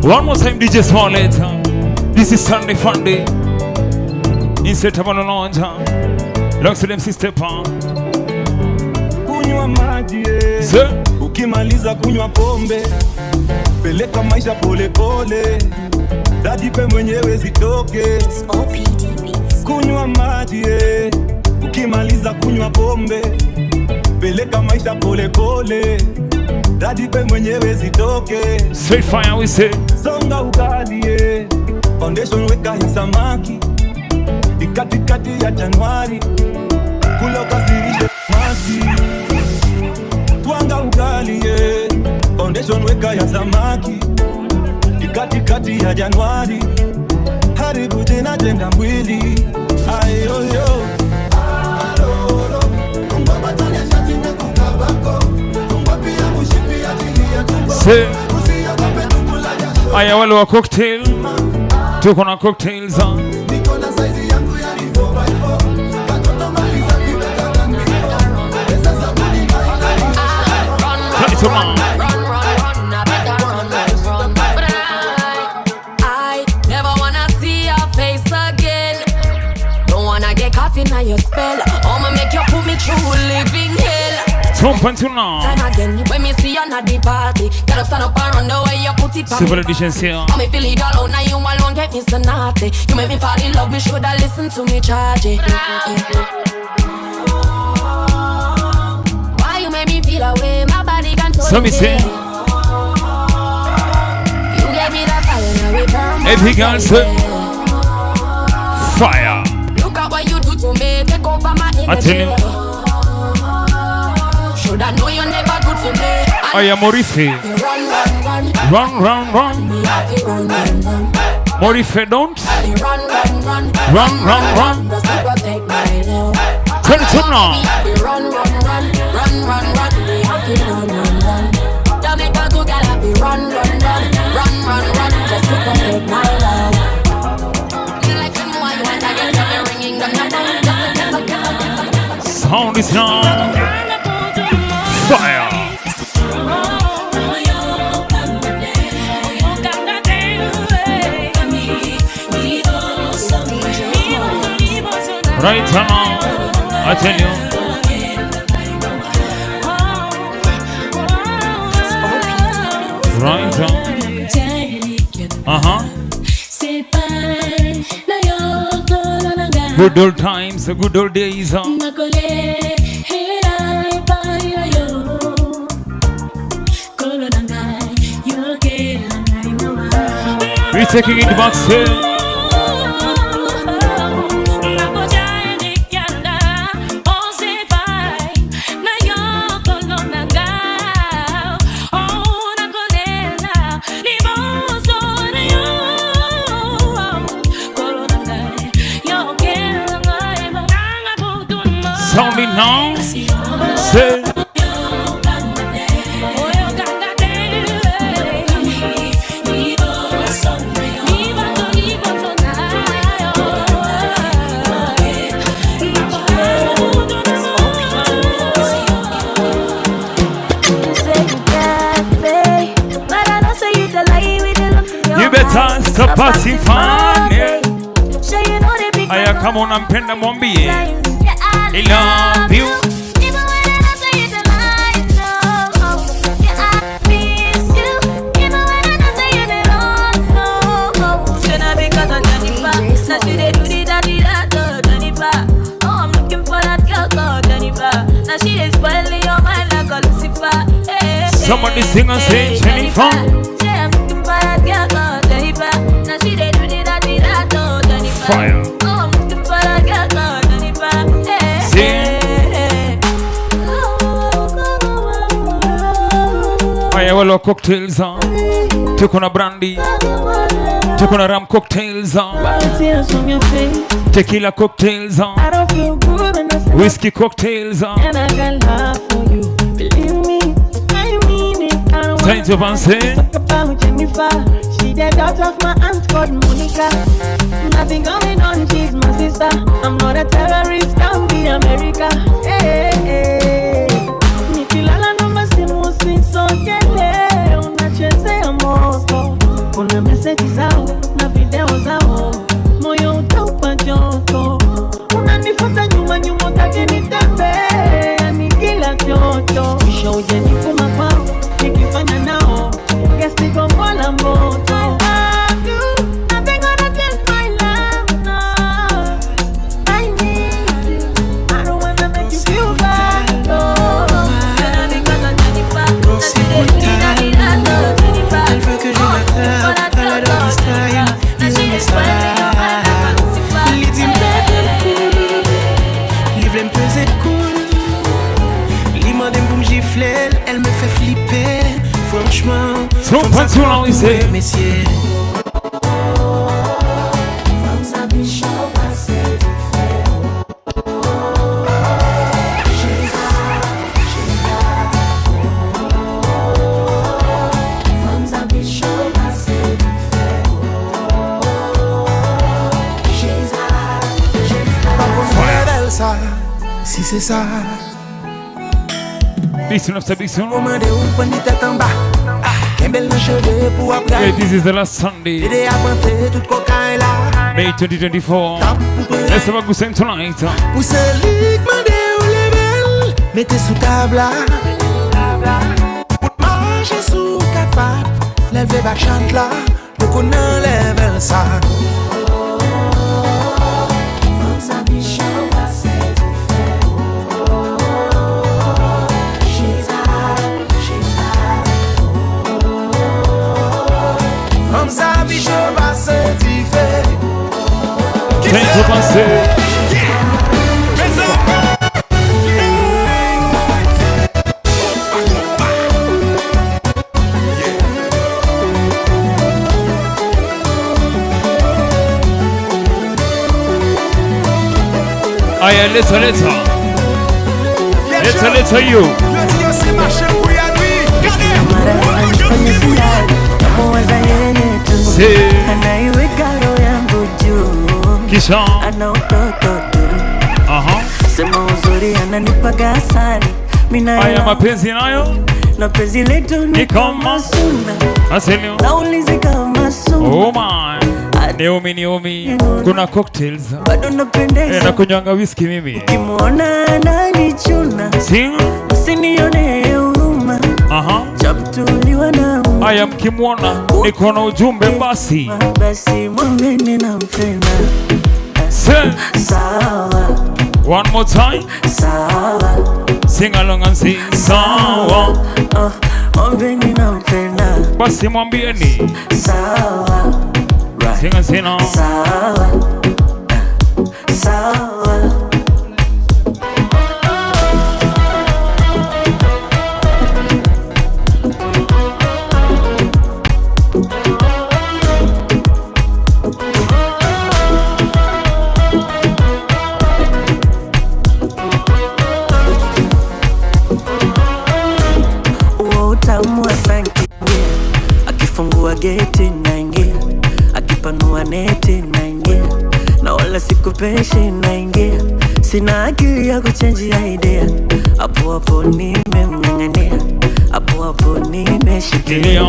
One more time, DJ Smollett. This is Sunday Funday. Insert Tabano Lounge. Long to them sister pan. Kunywa maji, ukimaliza kunywa pombe, peleka maisha pole pole, dadipe mwenyewe zitoke. Kunywa maji, ukimaliza kunywa pombe, peleka maisha pole pole, dadipe mwenyewe zitoke. Straight fire we say. Songa ugali, foundation weka hisamaki, ikatikati ya Januari, kula ukasirishe maji. Twanga ugali, foundation weka ya samaki, ikatikati ya Januari, haribu tena jenga mwili. Ayoyo. Say. Aya wale wa cocktail, tuko na cocktails. Run, run, run, I better run, run, run. But I never wanna see your face again. Don't wanna get caught in your spell. I'ma make you put me through living hell. Time again, when me see you at the party, get up, stand up and run the way you put it on me. Civil editions here. I me feel it alone, now you alone get me so naughty. You make me fall in love, me shoulda listen to me charge it. Why you make me feel away? My body can't hold So me say. You gave me that fire, now we burn. Every girl say fire. Look at what you do to me, take over my energy. I tell you. Should I know you're never good for me? I am Morife. Run, run, run. Run, run, run. Run, run, run. Morife don't. Run, run, run. Run, run, run. Turn it up now. Run, run, run. Run, run, run. Run, run, run. Jamaica to Galabi. Run, run, run. Run, run, run. Just to protect my love. Like you know you want to get me ringing down your phone. Sound is now. Fire. Right now, I tell you. Right now. Uh-huh. Good old times, good old days. We're taking it back still. Sounding now. Say. You better stop passing fun. Aya, kama unampenda mwambie I love you. Even when I say it's a lie, no. Yeah, I miss you. Even when I say you don't know. Should I be cause I'm Jennifer? Now she dey do the daddy that Jennifer. Oh, I'm looking for that girl called Jennifer. Now she is spoiling your mind like a Lucifer. Hey, somebody sing and say Jennifer. Yeah, I'm looking for that girl called Jennifer. Now she dey do the daddy that Jennifer. Fire. Oh, I'm looking for that girl called Jennifer. Hey. Aya, wale wa cocktails, tuko na brandy, tuko na rum cocktails, tequila cocktails, whiskey cocktails. Saint Vincent. She the daughter of my aunt called Monica. Nothing going on, she's my sister. I'm not a terrorist, I'm the America. Hey, hey. Nikilala namba simu sisogele, unachezea moto. Kuna meseji zao na video zao, moyo utaupa joto. Unanifuata nyuma nyuma, utaki nitembee, yani kila chocho. Mwisho uje nifuma kwao, nikifanya nao gesti gombola moto. I love you, nothing gonna change my love, no. I need you, I don't wanna make you feel bad, no. Elle veut que je la tape à la doggy style. Dis-moi ça. Li di m'pète cool. Li vle m'peser cool. Li mande m'poum gifler. Elle me fait flipper. Franchement, faut ça messieurs. Si c'est ça. Hey, this is the last Sunday, May 2024. Let's have a good time tonight. Mettez sous table, manger sous quatre pattes, levez back chante là, nous connaissons level ça. Aya, leta leta. Leta leta you. Anaiweka roho yangu juu. Kisha ana utoto tu. Sema uzuri ananipa gasani. Haya mapenzi nayo na penzi letu ni kama suna. Aselio naulize kama suna. Oh my. Neomi Neomi kuna cocktails. Bado napendeza. Na kunywanga whisky mimi. Ukimuona ananichuna. Sing. Usinione huruma. Chamtuliwa na haya mkimwona niko na ujumbe basi. Basi mwambeni nampenda. Sawa. One more time. Sawa. Sing along and sing. Sawa. Mwambeni nampenda. Basi mwambieni. Sawa. Sing and sing on. Sawa. Sawa. Akifungua geti naingia, akipanua neti naingia, na wala sikupeshi naingia. Sina akili ya kuchange idea, hapo hapo nimemng'ang'ania, hapo hapo nimeshikilia,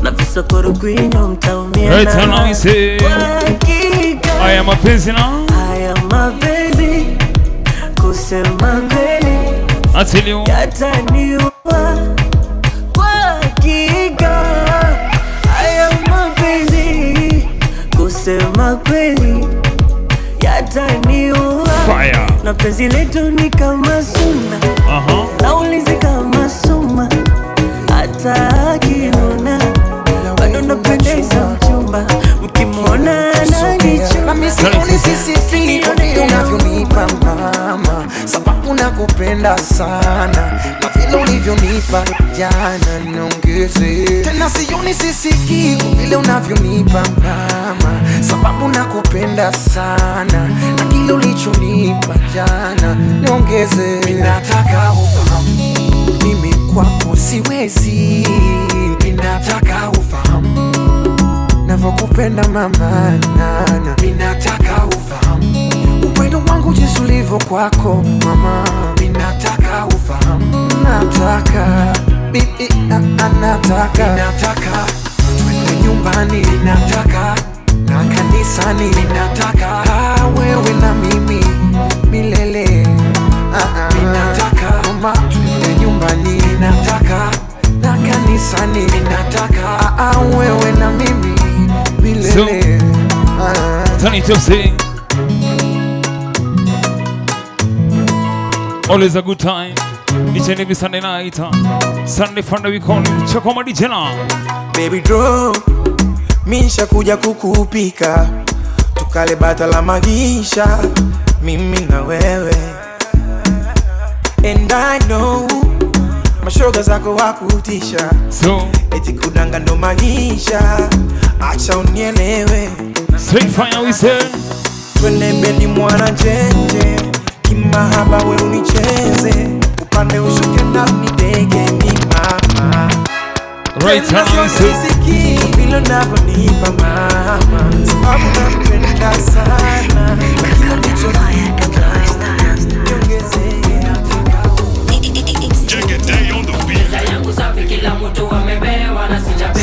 na visokoro kwinyo mtaumia. Haya mapenzi na haya mapenzi, kusema kweli yataniua kwa hakika. Haya mapenzi, kusema kweli yataniua. Na penzi letu ni kama suna, naulizi kama suma, hata akinuna bado napendeza mchumba, mkimwona ananichuna. Na mimi sisi unavyonipa mama, sababu nakupenda sana, na vile ulivyonipa jana niongeze tena, sioni sisiki vile unavyonipa mama, sababu nakupenda sana, na kile ulichonipa jana niongeze. Ninataka ufahamu mimi kwako siwezi, ninataka ufahamu navyokupenda mama nana, ninataka ufahamu upendo wangu jinsi ulivyo kwako mama, ninataka ufahamu, nataka bibi, nataka, ninataka twende nyumbani, nataka na kanisani, nataka wewe na mimi milele. Nataka mama twende nyumbani, nataka na kanisani, nataka wewe na mimi milele. Tony Tipsy. Always a good time. Each and every Sunday night. Sunday fun we call it Chakoma DJ. Baby draw, misha kuja kukupika, tukale bata la magisha, mimi na wewe. And I know mashoga zako wakutisha, so eti kudanga ndo maisha, acha unielewe. Straight fire we say, twende bendi mwana njenje, kimahaba we unicheze, upande ushuke na unidege mi mama. Right now we say, vile unavyonipa mama, sababu nakupenda sana, na kila nilichonipa niongeze.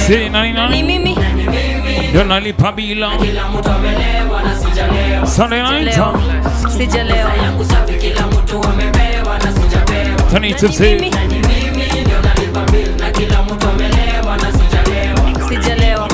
Say nani nani mimi ndio nalipa bila Sunday night sijalewa Tony Tipsy sijalewa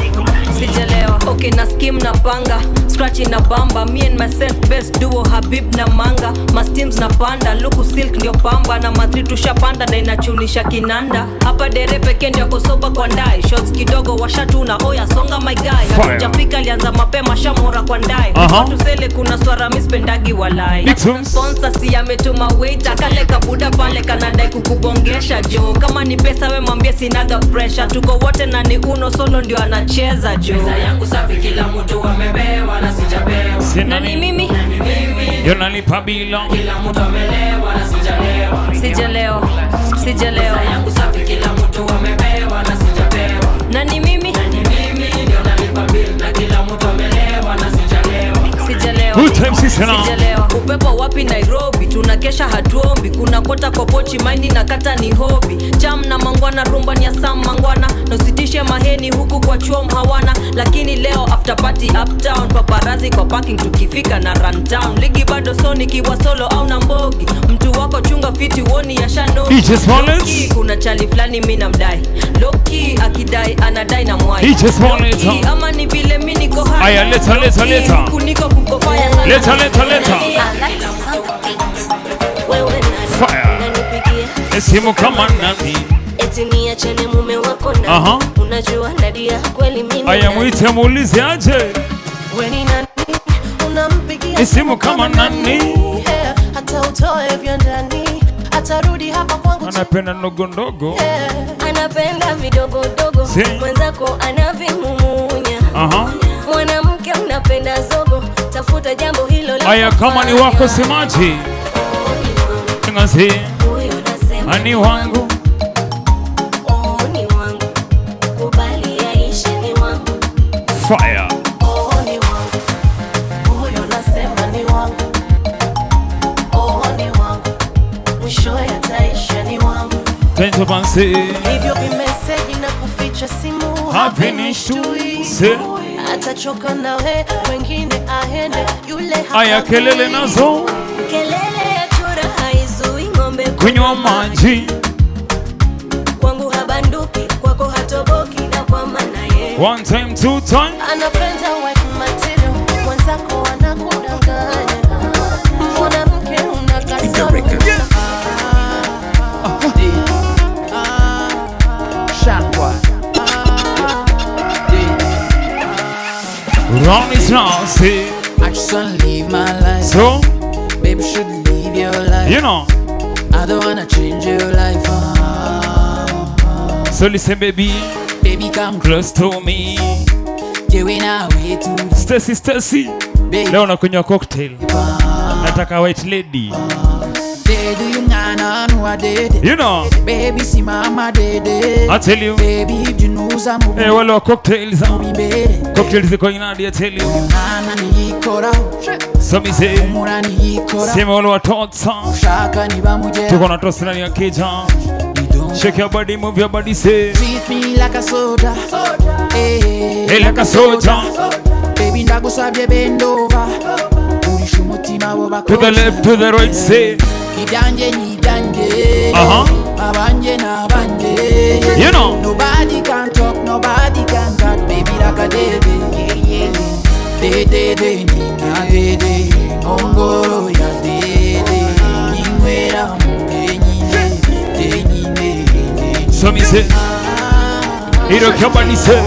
sijalewa. Okay, na skim na panga scratch na bamba, me and myself best duo Habib na manga, mas teams na panda luku silk ndio pamba na matri tushapanda na inachunisha kinanda hapa dere pekee ndio kosoba kwa ndai shots kidogo washatuna oya songa my guy hatujafika alianza mapema shamora kwa ndai tusele kuna swara mispendagi walai sponsor si ametuma waiter kale kabuda pale kanadai kukubongesha jo kama ni pesa we mwambie sinaga pressure tuko wote na ni uno solo ndio anacheza jo. Pesa yangu safi kila mtu amebewa na sijabewa. Nani mimi? Ndio nalipa bila. Kila mtu amelewa na sijalewa. Sijalewa. Sijalewa. Pesa yangu safi kila mtu amebewa na sijabewa. Nani mimi? Nani mimi ndio nalipa bill na kila mtu amelewa na sijalewa. Sijalewa. Good time sisi. Sijalewa. Upepo wapi Nairobi? Tunakesha hatuombi. Kuna kota kwa pochi maindi na kata ni hobi. Cham na mangwana rumba ni ya Sam mangwana. Nositishe maheni huku kwa chuom hawana. Lakini leo after party uptown. Paparazzi kwa parking tukifika na run town. Ligi bado soni kiwa solo au na mbogi. Mtu wako chunga fiti woni ya shano. DJ kuna chali flani mimi namdai. Loki akidai anadai na mwai. DJ Loki, ama ni vile mimi niko hai. Aya leta leta leta. Kuniko kukofaya sana. Leta leta leta. Fire. Simu kama nani? Eti niachane mume wako na unajua Nadia kweli mimi. Aya muite muulize aje. Wewe ni nani? Unampigia simu kama nani? Hata utoe vya ndani, atarudi hapa kwangu. Anapenda ndogo ndogo. Anapenda vidogo dogo. Mwenzako anavimumunya. Mwanamke unapenda zogo, tafuta jambo hilo la. Aya kama ni wako semaji. Ngazi. Ani wangu. Oh ni wangu. Kubali yaishe ni wangu. Fire. Oh ni wangu. Huyo nasema ni wangu. Oh ni wangu. Mwisho yataisha ni wangu. Tento pansi. Hivyo vimeseji na kuficha simu havinishtui. Atachoka nawe wengine aende yule. Aya kelele nazo. Kelele ya chura haizui ng'ombe kunywa maji. Kwangu habanduki, kwako hatoboki na kwa maana yeye. One time, two time. Anapenda wife material, mwenzako anakudanganya. Mwanamke unakasoro. Round is round, see. I just wanna live my life. So, baby, should live your life. You know, I don't wanna change your life. So listen, baby. Baby, come close to me. Yeah, now we to Stacy, Stacy. Leo nakunywa cocktail. Nataka white lady. You know, baby, see mama dede. I tell you, baby, you know some. Hey, well, cocktails, cocktails ziko inadi. I tell you, so me say, sema wale wa tots, tuko na toast ndani ya keja. Shake your body, move your body, say. Treat me like a soldier. Hey, hey, like a soldier. Baby, ndagusabye bend over. Urisha umutima woba To the left, to the right, say. Ibyanjye ni ibyanjye. Abanjye na abanjye. You know. Nobody can talk, nobody can talk, baby, like a baby. De de de ni na de de. Ongoro ya de de. Ninywera mu de nyine. De nyine. So me say. Hiro your say.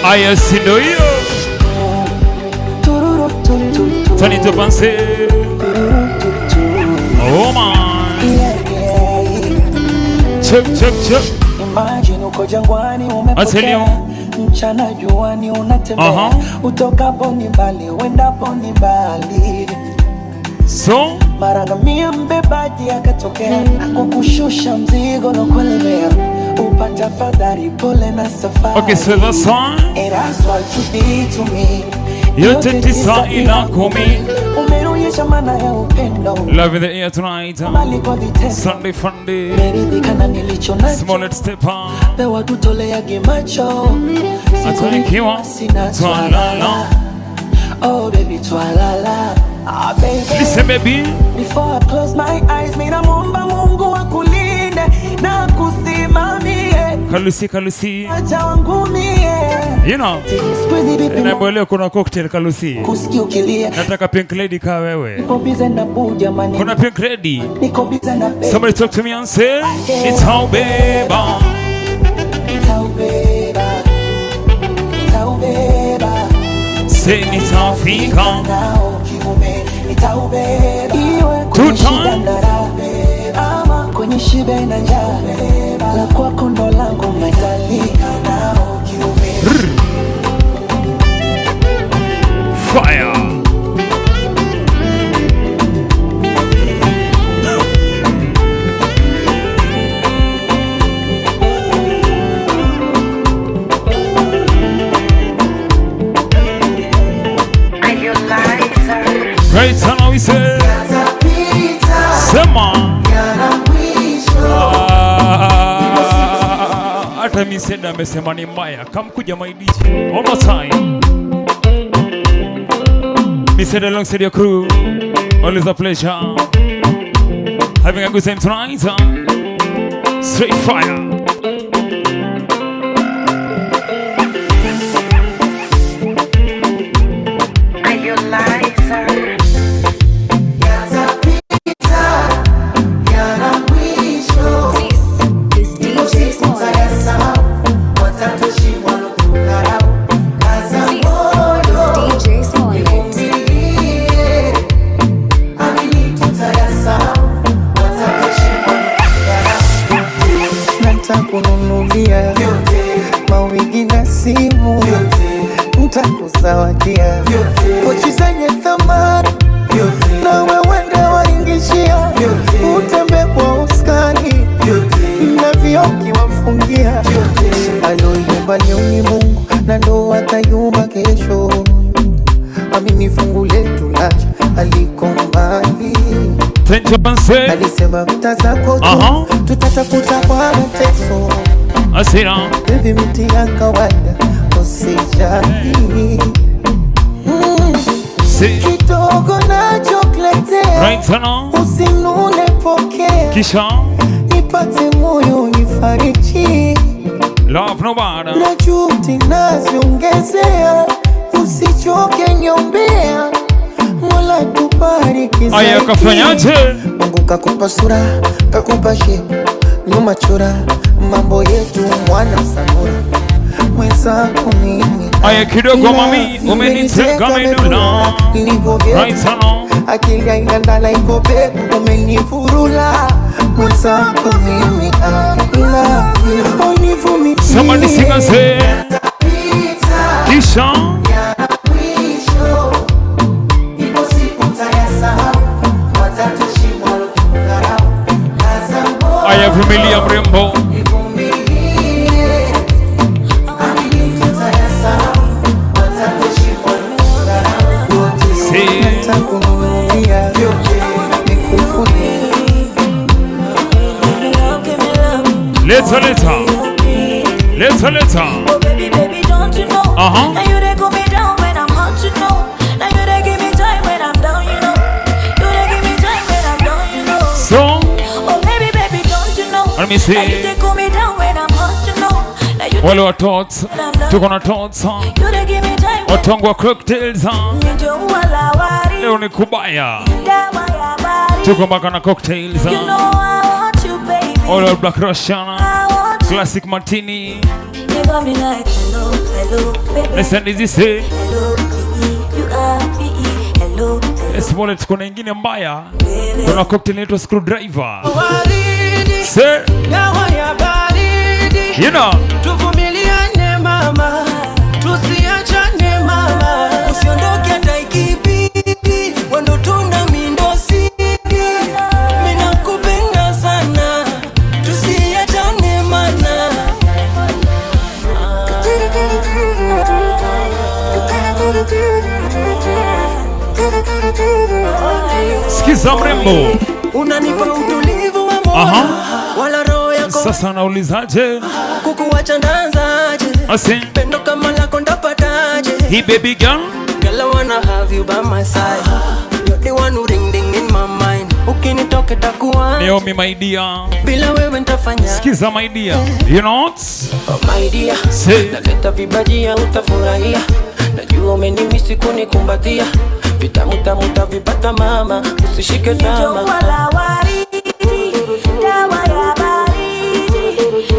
Aya sindo hiyo. Turn it up and say. Oh man. Check, check, check. Imagine uko jangwani umepotea, mchana juani unatembea, utokapo ni mbali, uendapo ni mbali. So mara ngamia mbebaji akatokea, akukushusha mzigo na kulemea, upata fadhari pole na safari. Okay, so the song. And that's what you did to me. Yote tisa ila kumi. Umeonyesha maana ya upendo. Love in the air tonight. Sunday fun day. Meridhika na nilicho nacho. Small step on. Pewa tutoleage macho. Atanikiwa sina twalala. Oh baby twalala. Ah baby. Listen baby. Before I close my eyes, mimi namuomba Mungu akulinde na kusimamie. Kalusi kalusi. Acha wangumie. You know. Naambiwa kuna cocktail kalusi. Kusikia ukilia. Nataka pink lady ka wewe. Niko busy na boo jamani. Kuna pink lady. Niko busy na baby. Somebody talk to me and say it's how baby. It's how baby. It's how baby. Say it's how fika. Nitaubeba. Iwe kwenye shida na raha ama kwenye shibe na njaa. La kwako ndo langu metalika nao kiume. Fire. Right now we say sema hata mimi senda amesema ni mbaya. Kamkuja my DJ one more time. Me said alongside your crew, always a pleasure having a good time tonight. Straight fire. Mawigi na simu nitakuzawadia, pochi zenye thamani na wewe ndio waingishia, utembe kwa uskani na vioki wafungia. Aloyumba leo ni Mungu na ndo atayumba kesho, amini fungu letu lacha aliko mbali. Alisema mtazako tu tutatafuta kwa mateso. Asira baby mti ya kawaida usijali. Kidogo nachokuletea right now, usinune pokea, kisha nipate moyo nifariji. Love no bada na juhudi naziongezea, usichoke niombea, Mola tubariki. Aya kafanyaje? Mungu kakupa sura, kakupa shape, nyuma chora, mambo yetu mwana sanura. Mwenzako mimi aya kidogo mami, umeniteka medula. Right now akili haina ndala iko pepo, umenifurula. Mwenzako mimi I love you, univumilie. Somebody sing and say kisha aya vumilia mrembo. Leta leta. Leta leta. Oh baby baby don't you know? Now you they cool me down when I'm hot, you know. Now you they give me time when I'm down, you know. You they give me time when I'm down, you know. So oh baby baby don't you know? Let me see. Now you they cool me down when I'm hot, you know. Now you wale wa tots, tuko na tots. You they give me time. Watongo wa cocktails. Leo ni kubaya. Tuko mpaka na cocktails. You know I want you baby. All Black Russian. Classic martini. You got me like hello, hello, baby. Listen this say. Hello, you are B-E. Hello. Yes, wallet kuna ingine mbaya. Kuna cocktail inaitwa screwdriver. Say. Dawa ya baridi. You know. Tuvumiliane mama. Tusiachane mama. Usiondoke hata ikibidi. Wendo tunda mindo sidi. Mimi nakupenda sana. Tusiachane mana. Sikiza mrembo. Unanipa utulivu wa moyo. Wala roho yako. Sasa naulizaje? Kukuacha ndaanzaje? Pendo kama lako ndapataje? Hey baby girl. Girl I wanna have you by my side. You're the one who ring ding in my mind. Ukinitoka takuwa Naomi my dear. Bila wewe nitafanya. Sikiza my dear. You know what? Oh my dear. Say. Naleta vibajia utafurahia. Najua umenimisi kunikumbatia. Vitamu tamu utavipata mama. Usishike tamaa. Dawa ya baridi.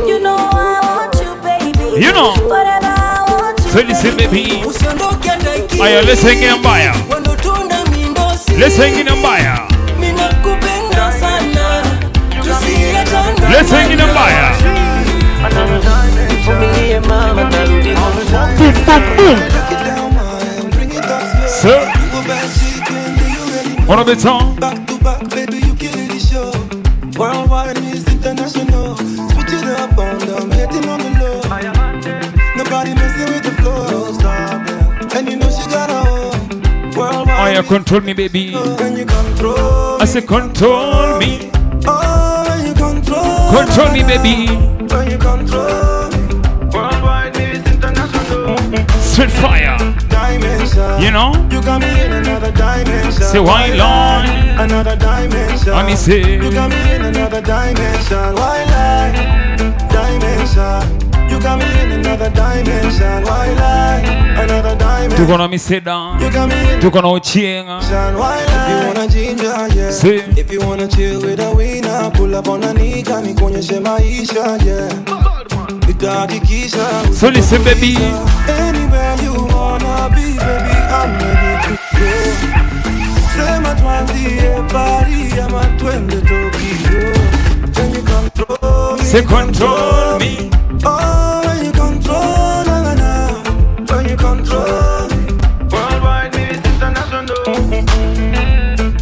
You know I want you baby. You know. Forever I want you. So listen baby. Usiondoke hata ikibidi. Aya listen ingine mbaya. Wendo tunda mindosi. Listen ingine mbaya. Mimi nakupenda sana. Tusiachane. Listen ingine mbaya. Vumilie mama tarudi. Boom boom boom. So on a beton. Back to back baby you kill the show. Worldwide is international. Switch it up on them, hitting on the low. Nobody messing with the flow. Stop, and you know she got a hold. Worldwide. Oh, you control me, baby. Can you control? I say control me. Oh, you control. Control me, baby. Can you control me? Worldwide is international. Straight fire. Dimension. You know? You got me in another dimension. Say why lie? Another dimension. I say you got me in another dimension. Why lie? Dimension. You got me in another dimension. Why lie? Another dimension. Tuko na Miseda. You got me in tuko na Ochienga. Why lie? If you wanna ginger, yeah. Say. If you wanna chill with a winner, pull up on a nigga, nikuonyeshe maisha, yeah. Nitahakikisha. So listen baby. Anywhere you wanna be, baby, I'm ready to go. Sema tuanzie Paris ama twende Tokyo. Can you control me? Say control me. Oh, when you control, na na na. When you control me. Worldwide is international.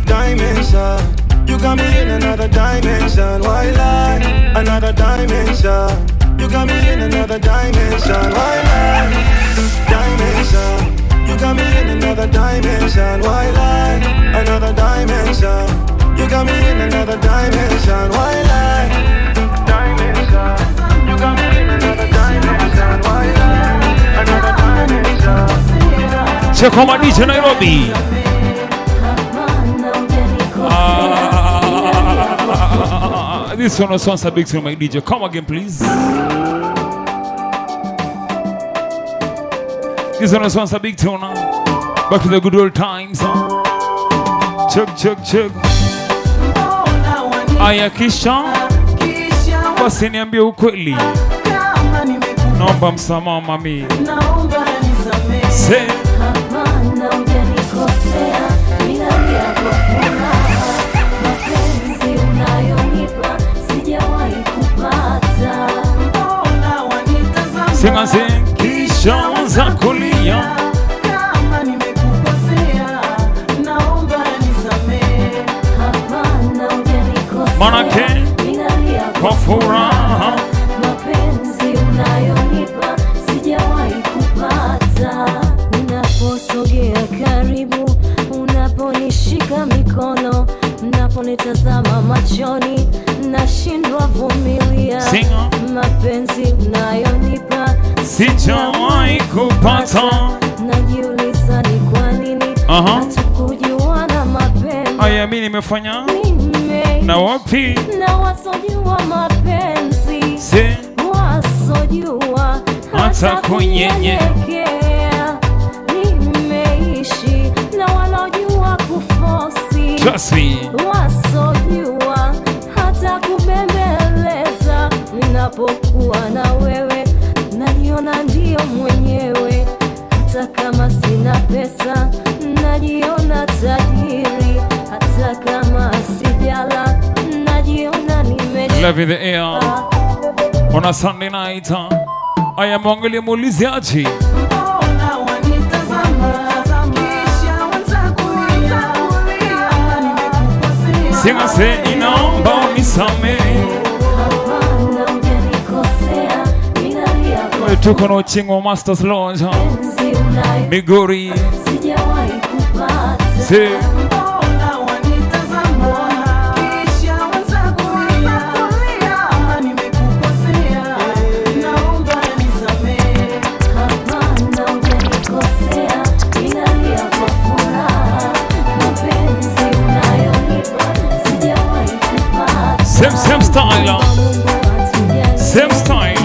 Dimension. You got me in another dimension. Why lie? Another dimension. You got me in another dimension. Why lie? Dimension. You got me in another dimension. Why lie? Another dimension. You got me in another dimension. Why lie? Dimension. You got me in another dimension. Why lie? Another dimension. Check on my DJ Nairobi. This one was once a big to my DJ. Come again, please. This one was once a big tune. Back to the good old times. Check, check, check. Aya kisha basi niambie ukweli. Naomba msamaha mami. Say. Sing and sing, kisha anza kulia. Kama nimekukosea, naomba nisamehe. Hapana, hujanikosea. Manake kwa furaha mapenzi unayonipa sijawahi kupata. Unaposogea karibu, unaponishika mikono, unaponitazama machoni, Nashindwa vumilia Sing. Mapenzi unayonipa Sijawahi kupata. Najiuliza ni kwa nini hatukujuana mapema. Aya, mimi nimefanya na wapi na wasojua mapenzi Si. Wasojua hata kunyenyekea. Nimeishi na wanaojua kufosi. Trust me. Wasojua hata kubembeleza. Ninapokuwa na wewe najiona ndio mwenyewe. Hata kama sina pesa najiona tajiri. Hata kama sijala najiona nimeshiba. Love in the air on a Sunday night. Aya, mwangalie muulize aje. Sema se inaomba unisamehe. Tuko na Uchingo Masters Lounge Migori. Sijawahi kupata. Si. Same, same style. Same style.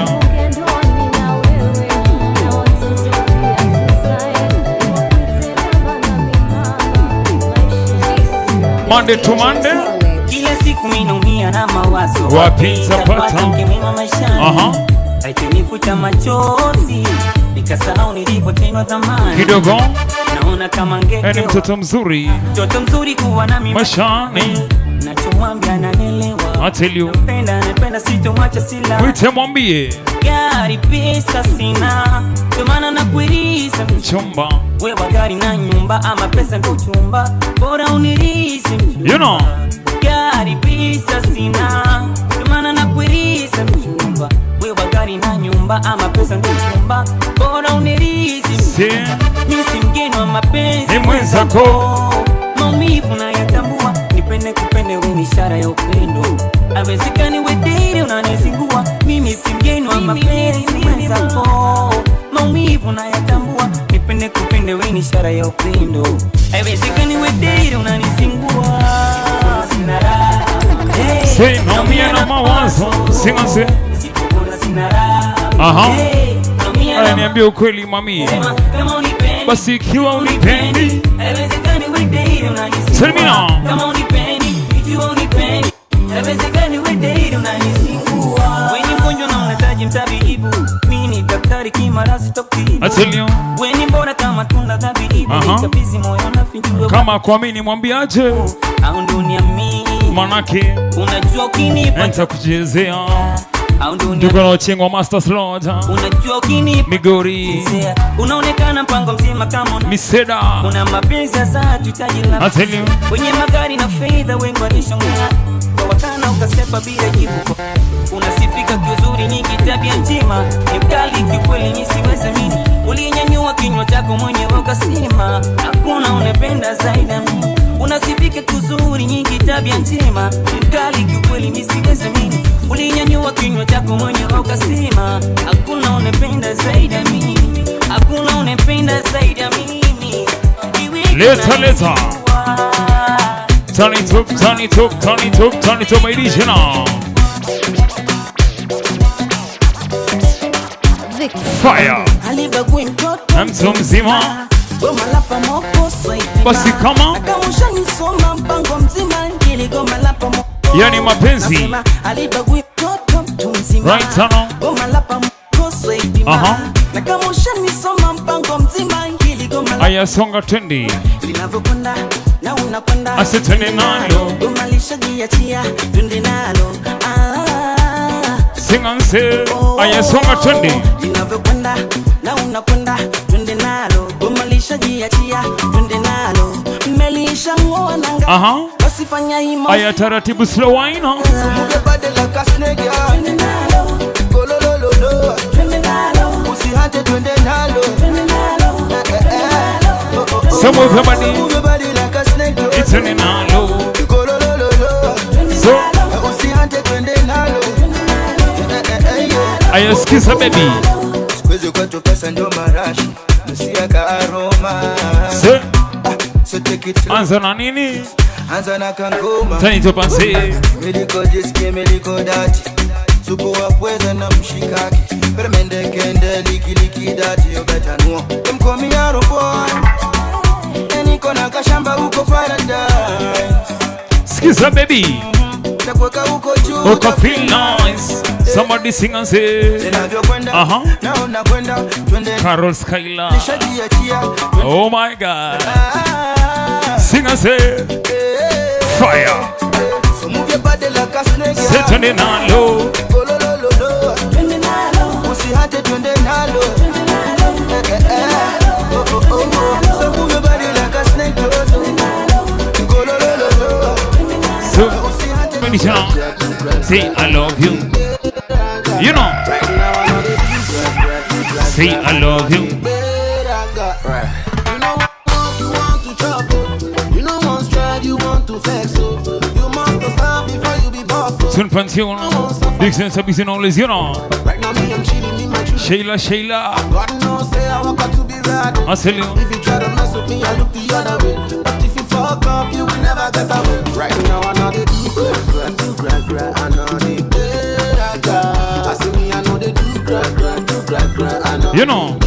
Monday to Monday. Kila siku mimi naumia na mawazo. Wapi nitapata mke mwema maishani? Haitanifuta machozi, nikasahau nilipotendwa thamani. Kidogo. Naona kama ngeke. Ni mtoto mzuri. Mtoto mzuri kuwa nami maishani. Nachomwambia ananielewa. I tell you. Napenda, napenda sitomwacha sila. Mwite mwambie. Gari pesa sina, ndio maana nakuiriza mchumba. Wewe gari na nyumba ama pesa ndio chumba, bora unirize mchumba. You know. Gari pesa sina, ndio maana nakuiriza mchumba. Wewe gari na nyumba ama pesa ndio chumba, bora unirize mchumba. Mimi si mgeni wa mapenzi, ni mwenzako. Maumivu nayatambua, nipende kupende wewe ni ishara ya upendo. Haiwezekani wewe daily unanizingua, mimi si mgeni wa mapenzi, mwenzako. Maumivu nayatambua, nipende kupende wewe ni ishara ya upendo. Haiwezekani wewe daily unanizingua. Sina raha. Say naumia na mawazo, sema se. Sina raha. Aya, niambie ukweli mami. Basi ikiwa unipendi, haiwezekani wewe daily unanizingua. Tell me now. Kama unipendi, ikiwa unipendi, haiwezekani wewe daily unanizingua. Wewe ni mgonjwa na unahitaji mtabibu, mimi ni daktari kimaradhi sitokutibu. I tell you. Wewe ni mbona kama tunda dhabibu, nikabizi moyo na finjua. Kama kuamini mwambie aje. Au ndo uniamini. Manake unajua ukinipa nitakuchezea. Tuko na Uchingo Masters Lounge. Unajua ukinipa Migori. Unaonekana mpango mzima kama una Miseda. Una mapenzi sasa tutaji la. I tell you. Wenye magari na fedha wengi walishangana. Kwa wakana ukasepa bila jibu. Unasifika kiuzuri nyingi tabia njema. Ni mkali kiukweli mimi siwezi amini. Ulinyanyua kinywa chako mwenyewe ukasema hakuna unapenda zaidi ya mimi. Unasifika kiuzuri nyingi tabia njema. Ni mkali kiukweli mimi siwezi amini. Ulinyanyua kinywa chako mwenyewe ukasema hakuna unapenda zaidi ya mimi. Hakuna unapenda zaidi ya mimi. Leta leta. Turn it up, turn it up, turn it up, turn it up, my DJ now. Fire. Mtu mzima. Basi kama yani mapenzi. Right now. Aya songa twendi. Asitende nalo. Sing and say, aya songa twendi. Linavyokwenda na unakwenda twende nalo. Gomalisha jiachia twende nalo. Melisha ngoa nanga. Wasifanya himo. Aya taratibu slow wine. Move your body like a snake, yeah. Twende nalo. Golololo. Twende nalo. Usihate twende nalo. Twende nalo. So move your body. Move your body like a snake. It's twende nalo. Golololo. So usihate Ayosikiza baby. Siku hizi kwetu pesa ndio marashi. Nusia ka aroma. Se. So take it slow. Anza na nini? Anza na kangoma. Tani tupanse. Miliko jiski miliko dati. Supu wa pweza na mshikaki. Permende kende liki liki dati. You better know. Mkomi ya roboy. Niko na kashamba huko paradise. Sikiza baby. Takuweka huko juu. Uko feel nice. Somebody sing and say. Ninavyokwenda. Naona kwenda. Twende. Carol Skylar. Nishajiachia. Oh my God. Sing and say. Fire. So move your body like a snake. Say twende nalo. Lo lo lo lo. Twende nalo. Usihate twende nalo. Twende nalo. Oh oh oh. So move your body like a snake. Go lo lo lo lo. So say I love you. You know. Say I love you. You know you want to trouble. You know one stride you want to flex. You must stop before you be boss. Tune Pantheon. Big sense of business always, you know. Right now me I'm chilling in my Sheila, Sheila. God knows say I want to be right. I tell you. If you try to mess with me, I look the other way. But if you fuck up, you will never get away. Right now I know they do gra do gra gra. I know they do I see me, I know they do gra gra do gra gra. I know. You know.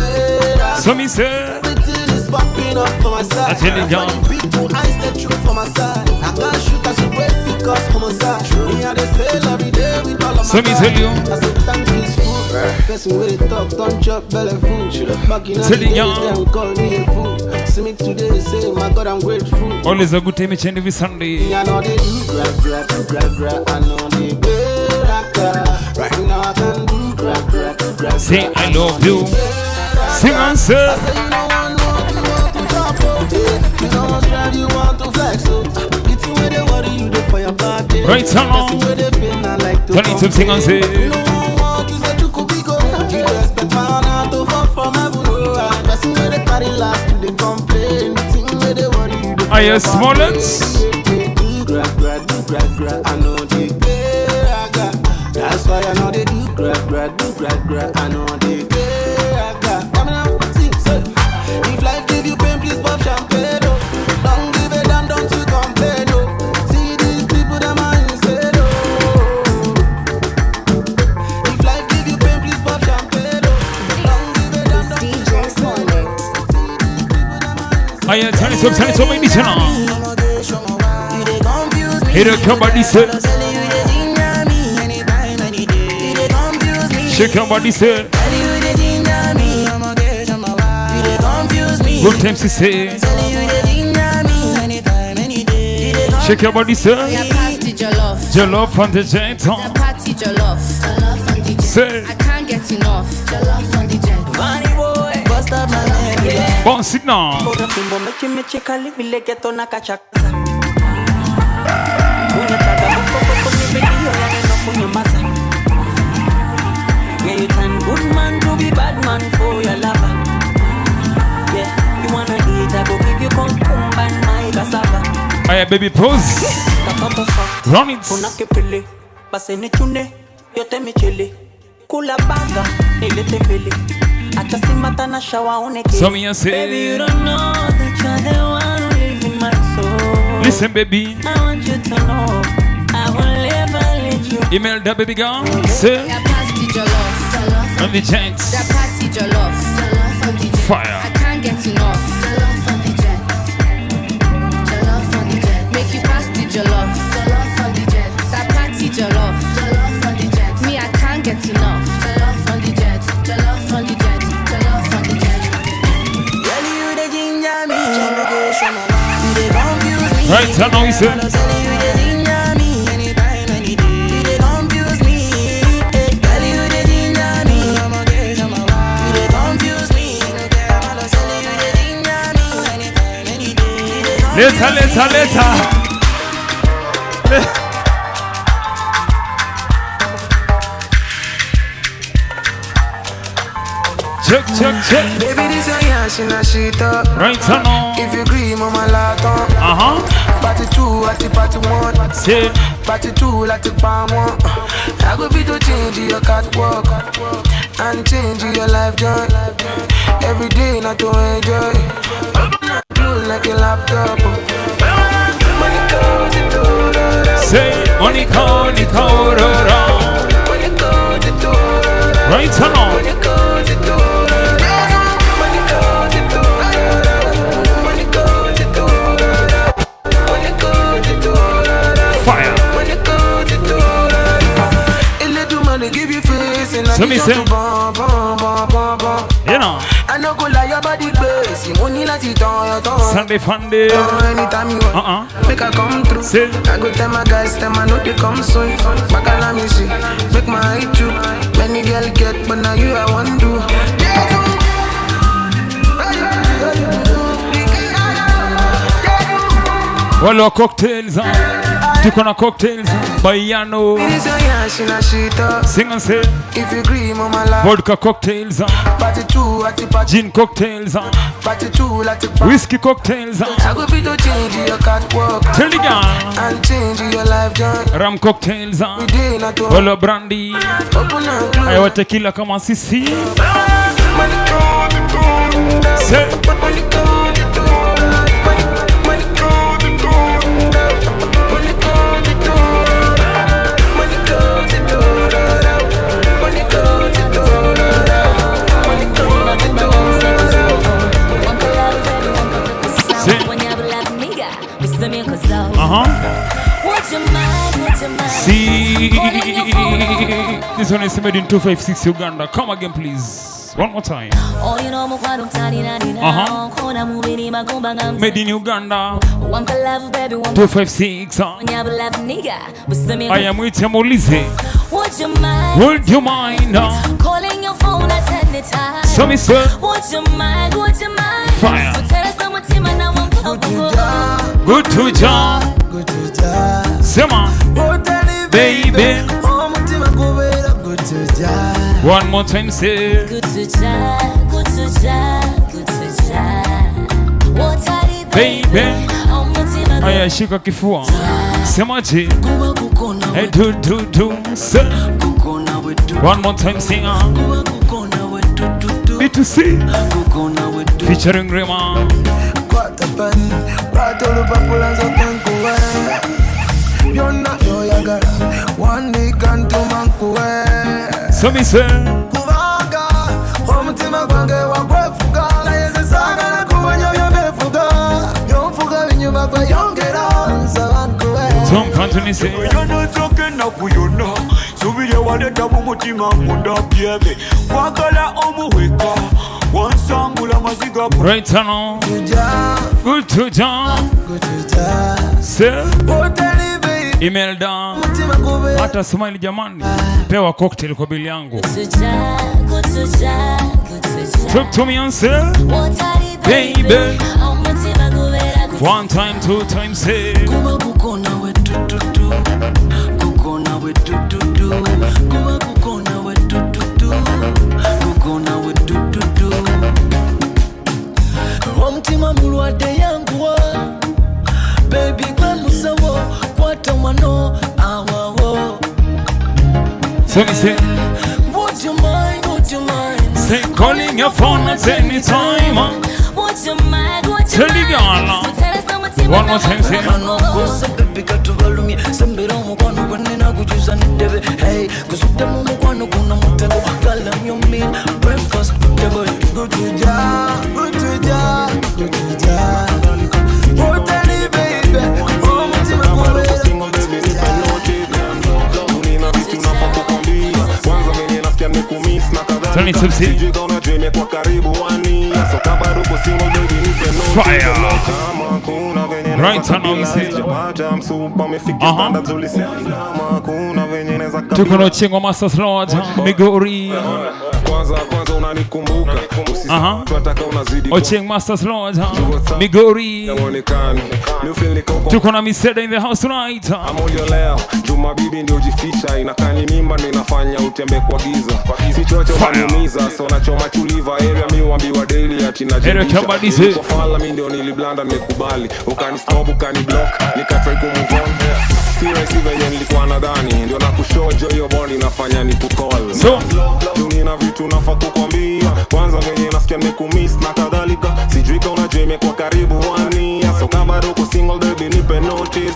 So me say. Everything is popping up for my side. I tell you, John. People eyes the truth for my side. I can't shoot as you wait because homicide. Me I dey sail every day with all of my. So me tell you. I say thank you food. Person with the talk don't chop belly food. Back in the days, them call me a fool. See me today, say my God, I'm grateful. Always a good time each and every Sunday. I know they do gra gra gra gra. I know they do right now I can do gra gra gra. Say I love you. Sing and say. I say you don't want no, you want to drop, oh. You don't want drive, you want to flex, oh. It's where they worry you, they for your body. Right now. Turn it to sing and say. You don't want you say you could be go. You respect my honor to fall from heaven, oh. Person where they carry last to they complain. Thing where they worry you, they Are you Smollett? Do gra gra do gra gra. I know they That's why I know they do gra gra do gra gra. I know they If life give you pain, please pop champagne. Oh. Don't give a damn, don't you complain. Oh. See these people, them are insane. Oh. If life give you pain, please pop champagne. Oh. Don't give a damn, don't you complain. Oh. Aye, turn it up, make the channel. Here come body say. Shake your body say. Good times to say. Shake your body, sir. Jollof on the jet. The party jollof. Say. I can't get enough. Jollof on the jet. Funny boy. Bust up my leg. Bounce it now. Yeah, you turn good man to be bad man for your lover. Yeah, you wanna eat, I go give you cucumber and my cassava. Aye, baby, pose. Run it. Kuna kipili, basi nichune, yote michili. Kula baga, nilete pili. Acha simata na shawa oneke. So me and say, baby, you don't know that you're the one who lives in my soul. Listen, baby, I want you to know I will never let you. Email that baby girl. Say. Jollof. On the jets. The party jollof. Jollof on the jet. Fire. I can't get enough. Jollof on the jet. Jollof on the jet. Make you pass the jollof. Jollof on the jet. That party jollof. Jollof on the jet. Me, I can't get enough. Jollof on the jet. Jollof on the jet. Jollof on the jet. Girl, you the ginger me. You the confuse me. Right, now you say. Later, later, later. Check, check, check. Baby, this a yash in a shit up. Right on. If you agree, mama lot on. Party 2, at the party 1. Say. Party 2, like the palm one. I go fit to change your catwalk and change your life joy. Every day not to enjoy. Blue like a laptop. Money goes to Say money go, money goes to Right on. Money goes to money goes to money goes to money goes to fire. Money goes to a little money give you face and I give you bum bum bum bum bum. You know. I no go lie, your body base. Money like it on your tongue. Sunday fun day. Anytime you want, make I come through. Say. I go tell my guys, tell my know they come soon. Bakala me see, make my eye too. Many girl get, but now you I want do. Walo cocktails, tuko na cocktails Bayano. Sing and say. If you agree, mama la. Vodka cocktails, party 2, at the party. Gin cocktails, party 2, like the whiskey cocktails. I go be to change your catwalk. Tell the girl. And change your life joy. Rum cocktails, walo brandy. Ayo tequila kama sisi. Say. See, this one is made in 256 Uganda. Come again, please. One more time. Made in Uganda. 256. I am with Molise. Would you mind? Calling your phone at any time. So me sir. Would you mind? Would you mind? Fire. Good to John. Good to John. Sema. Baby. One more time, say. Good to John. Good to John. Good to John. Baby. Aya, shika kifua. Semaje. Hey, do do do. Say. One more time, sing. B2C. Featuring Rema. So me say. Tom Anthony say. Right now, good to John. Sir, email down. Hata smile jamani, pewa cocktail kwa bili yangu. Talk to me and say, baby. One time, two times, say. Omutima mulwadde yanguwa baby gwe musawo kwata wano awawo. So me say, would you mind, would you mind? Say calling your phone at any time. Would you mind, would you Tell the girl. One more time, say. Tony Tipsy. Fire. Right on we say. Tuko na Chingo Masters Lodge, Migori. Kwanza kwanza unanikumbuka. Usitaka unazidi. Ocheng Masters Lodge. Migori. Muonekano. Mi feel niko kwa Tuko na Miseda in the house tonight. Amolio Juma bibi ndio jificha, inakani mimba ndio inafanya utembe kwa giza. Si chocho unaniumiza, so nachoma chuliva area mi huambiwa daily ati Eric Kabadise. Kwa fala mi ndio niliblanda nimekubali. Ukanistop, ukaniblock, nikatry ku move on. Si rahisi venye nilikuwa nadhani, ndio nakushojo hiyo bond inafanya nikucall. So nina vitu nafaa kukwambia, kwanza venye nasikia nimekumiss na kadhalika. Sijui kama unajua imekuwa karibu 1 year. So kama bado uko single baby nipe notice.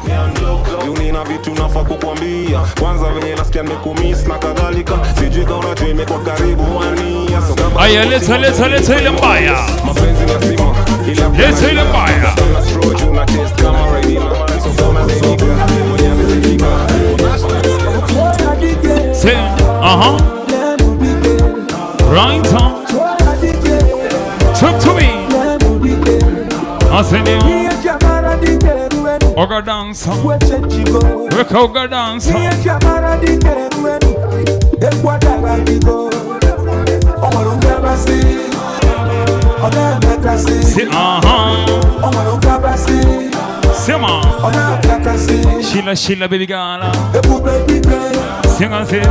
Nina vitu nafaa kukwambia, kwanza venye nasikia nimekumiss na kadhalika. Sijui kama unajua imekuwa karibu 1 year. So kama Aya, leta leta leta ile mbaya. Mapenzi lazima ila Leta ile mbaya. Una stroke una taste kama Raina. So kama nigga mwenye amezidika. Say, uh-huh. Right on. Talk to me. I said you. Oga dance. Weka oga dance. Say, uh-huh. Sema. Sheila, Sheila, baby girl. Sing and say.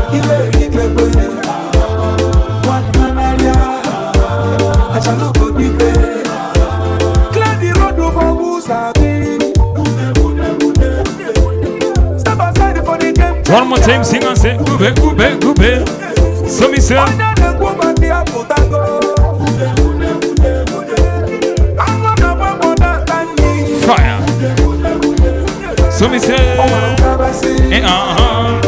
One more time, sing and say, ube, ube, ube. So me say. Fire. So me say. Eh, uh-huh.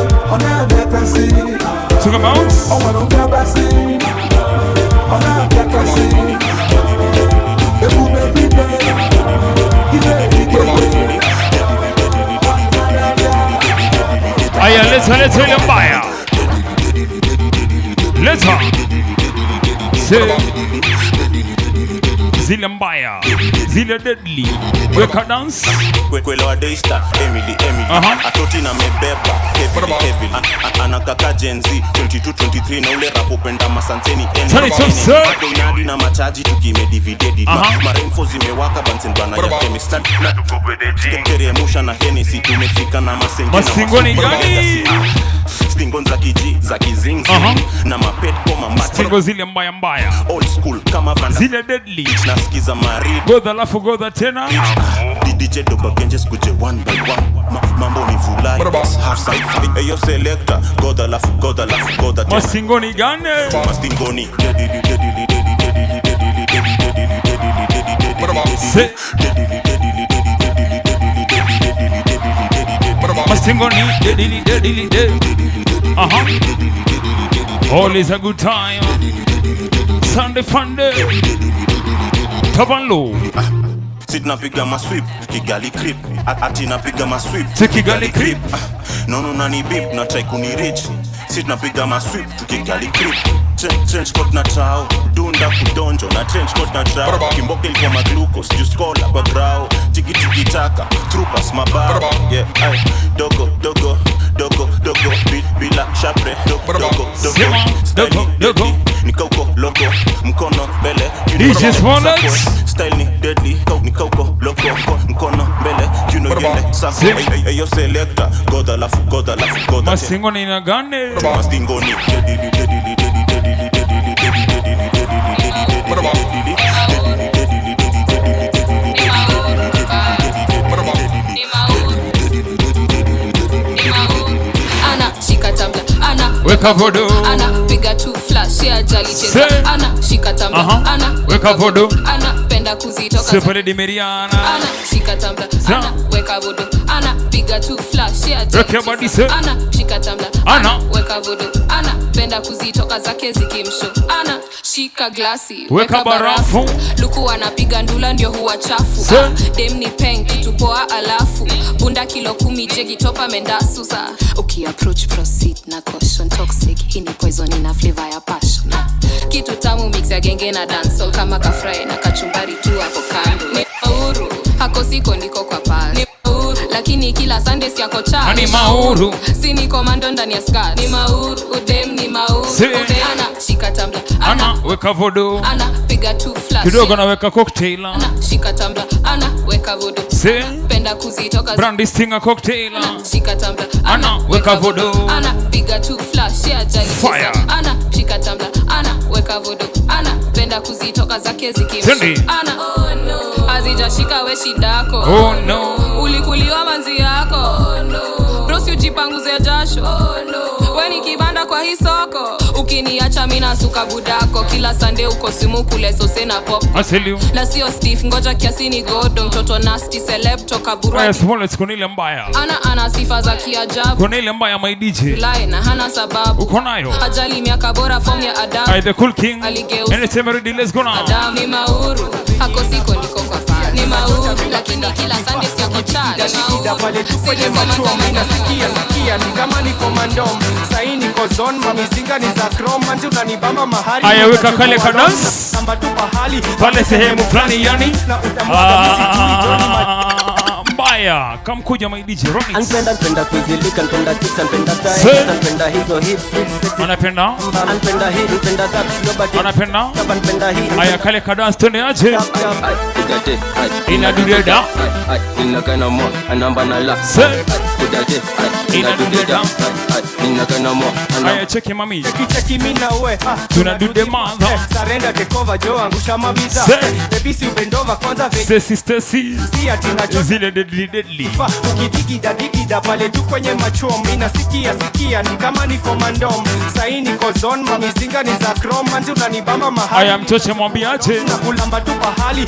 To the mouth. Aya, leta leta ile mbaya. Leta. Say. Zile mbaya. Zile deadly. Weka dance. Kwelewa Daystar, Emily, Emily. Atoti na mebeba, heavily, heavily. Anakaka Gen Z, 22, 23 na ule rap upenda masanseni. Turn it up, sir. Donadi na machaji tukimedividedi. Maremfo zimewaka Bunsen bana ya chemist. Na tukeremusha na Hennessy tumefika na masengi. Masingoni gani? Stingon za kiji, za kizing. Na mapet koma mate. Stingo zile mbaya mbaya. Old school kama Vanda. Zile deadly. Nasikiza mari. Godha lafu godha tena. DJ Doba Genjes kuje one by one. Mambo ni vulai. Half side. Eyo selector. Godha lafu godha lafu godha tena. Mastingoni gani? Mastingoni. Deadly, deadly, deadly, deadly, deadly, deadly, deadly, deadly, deadly, deadly. Say. Deadly, deadly, deadly, deadly, deadly, deadly, deadly, deadly, deadly. Mastingoni. Deadly, deadly, deadly. Uh-huh. Always a good time. Sunday fun day. Top and low. Sit napiga maswip Kigali creep. Ati napiga maswip Kigali creep. No no nani beep na try kuni reach. Sit napiga maswip Kigali creep. Trench coat na trao dunda kudonjo na trench coat na trao kimboke ilikuwa maglucose just call up a grau tiki tiki taka troopers mabao yeah ay dogo dogo dogo dogo bila chapre dogo dogo dogo dogo nikauko loko mkono mbele DJ Smallers style ni deadly nikauko loko mkono mbele you know yele sako hey yo selector goda lafu goda lafu goda masingoni na gane masingoni deadly deadly deadly deadly deadly deadly deadly deadly deadly deadly Ana shika tambla ana weka vodo ana piga tu flash ya jali cheza ana shika tambla ana weka vodo ana penda kuzitoka Sefere di Meriana ana shika tambla ana weka vodo ana piga tu flash ya jali cheza ana shika tambla ana weka vodo ana penda kuzitoka zake zikimsho ana shika glasi weka barafu luku anapiga ndula ndio huwa chafu dem ni peng kitu poa alafu bunda kilo 10 jegi topa mendasu sa uki approach proceed na caution toxic hii ni poison ina flavor ya passion kitu tamu mix ya genge na dancehall kama kafry na kachumbari tu hapo kando ni uhuru hako siko ndiko kwa pasi ni uhuru Lakini kila Sunday siako cha. Ni mauru. Si ni komando ndani ya skirt. Ni mauru, udem ni mauru. Ana shika tumbler. Ana weka vodo. Ana piga two flash. Kidogo naweka cocktail. Ana shika tumbler. Ana weka vodo. Penda kuzitoka. Brandy stinger cocktail. Ana shika tumbler. Ana weka vodo. Ana piga two flash. Ya jali. Ana shika tumbler. Ana weka vodo. Ana penda kuzitoka zake zikimshi. Ana oh no. Hazijashika we shidako. Oh no. Ulikuliwa manzi yako. Oh no. Bro si ujipanguze jasho. Oh no. We ni kibanda kwa hii soko. Ukiniacha mimi nasuka budako. Kila Sunday uko simu kule sose na pop. Na sio Steve ngoja kiasi ni godo. Mtoto nasty celeb toka Burani. Small kuna ile mbaya. Ana sifa za kiajabu. Kuna ile mbaya my DJ. Lie na hana sababu. Uko nayo. Ajali miaka bora form ya Adam. Ay, the cool king. Anytime ready, let's go now. Adam ni mauru. Hako siko niko kwa fa. Ni mauru lakini kila Sunday sio cha. Shida pale tu kwenye macho nasikia sikia ni kama niko mandom. Saini niko zone mamizinga ni za chrome manzi unanibamba mahali. Aya weka kale ka dance. Namba tu pahali. Pale sehemu fulani yani. Mbaya kamkuja my DJ Ronix. Anpenda kuzilika, anpenda kicks, anpenda thighs, anpenda hizo hips, six. Anapenda. Anpenda hii, anpenda that slow but anapenda. Anpenda hii. Aya kale ka dance twende aje. Inadudeda. Inakana mo anamba na la. Inadudeda. Inakana mo. Aya cheki mami. Cheki mimi na wewe. Tunadude mother. Surrender take over jo angusha mabiza. Baby si upendova kwanza. Stacy Stacy. Zile deadly deadly. Ukidigida digida pale tu kwenye macho mimi nasikia sikia ni kama niko mandom. Saini niko zone mamizinga ni za chrome manzi unanibamba mahali. Aya mchoche mwambie aje. Na kulamba tu pahali.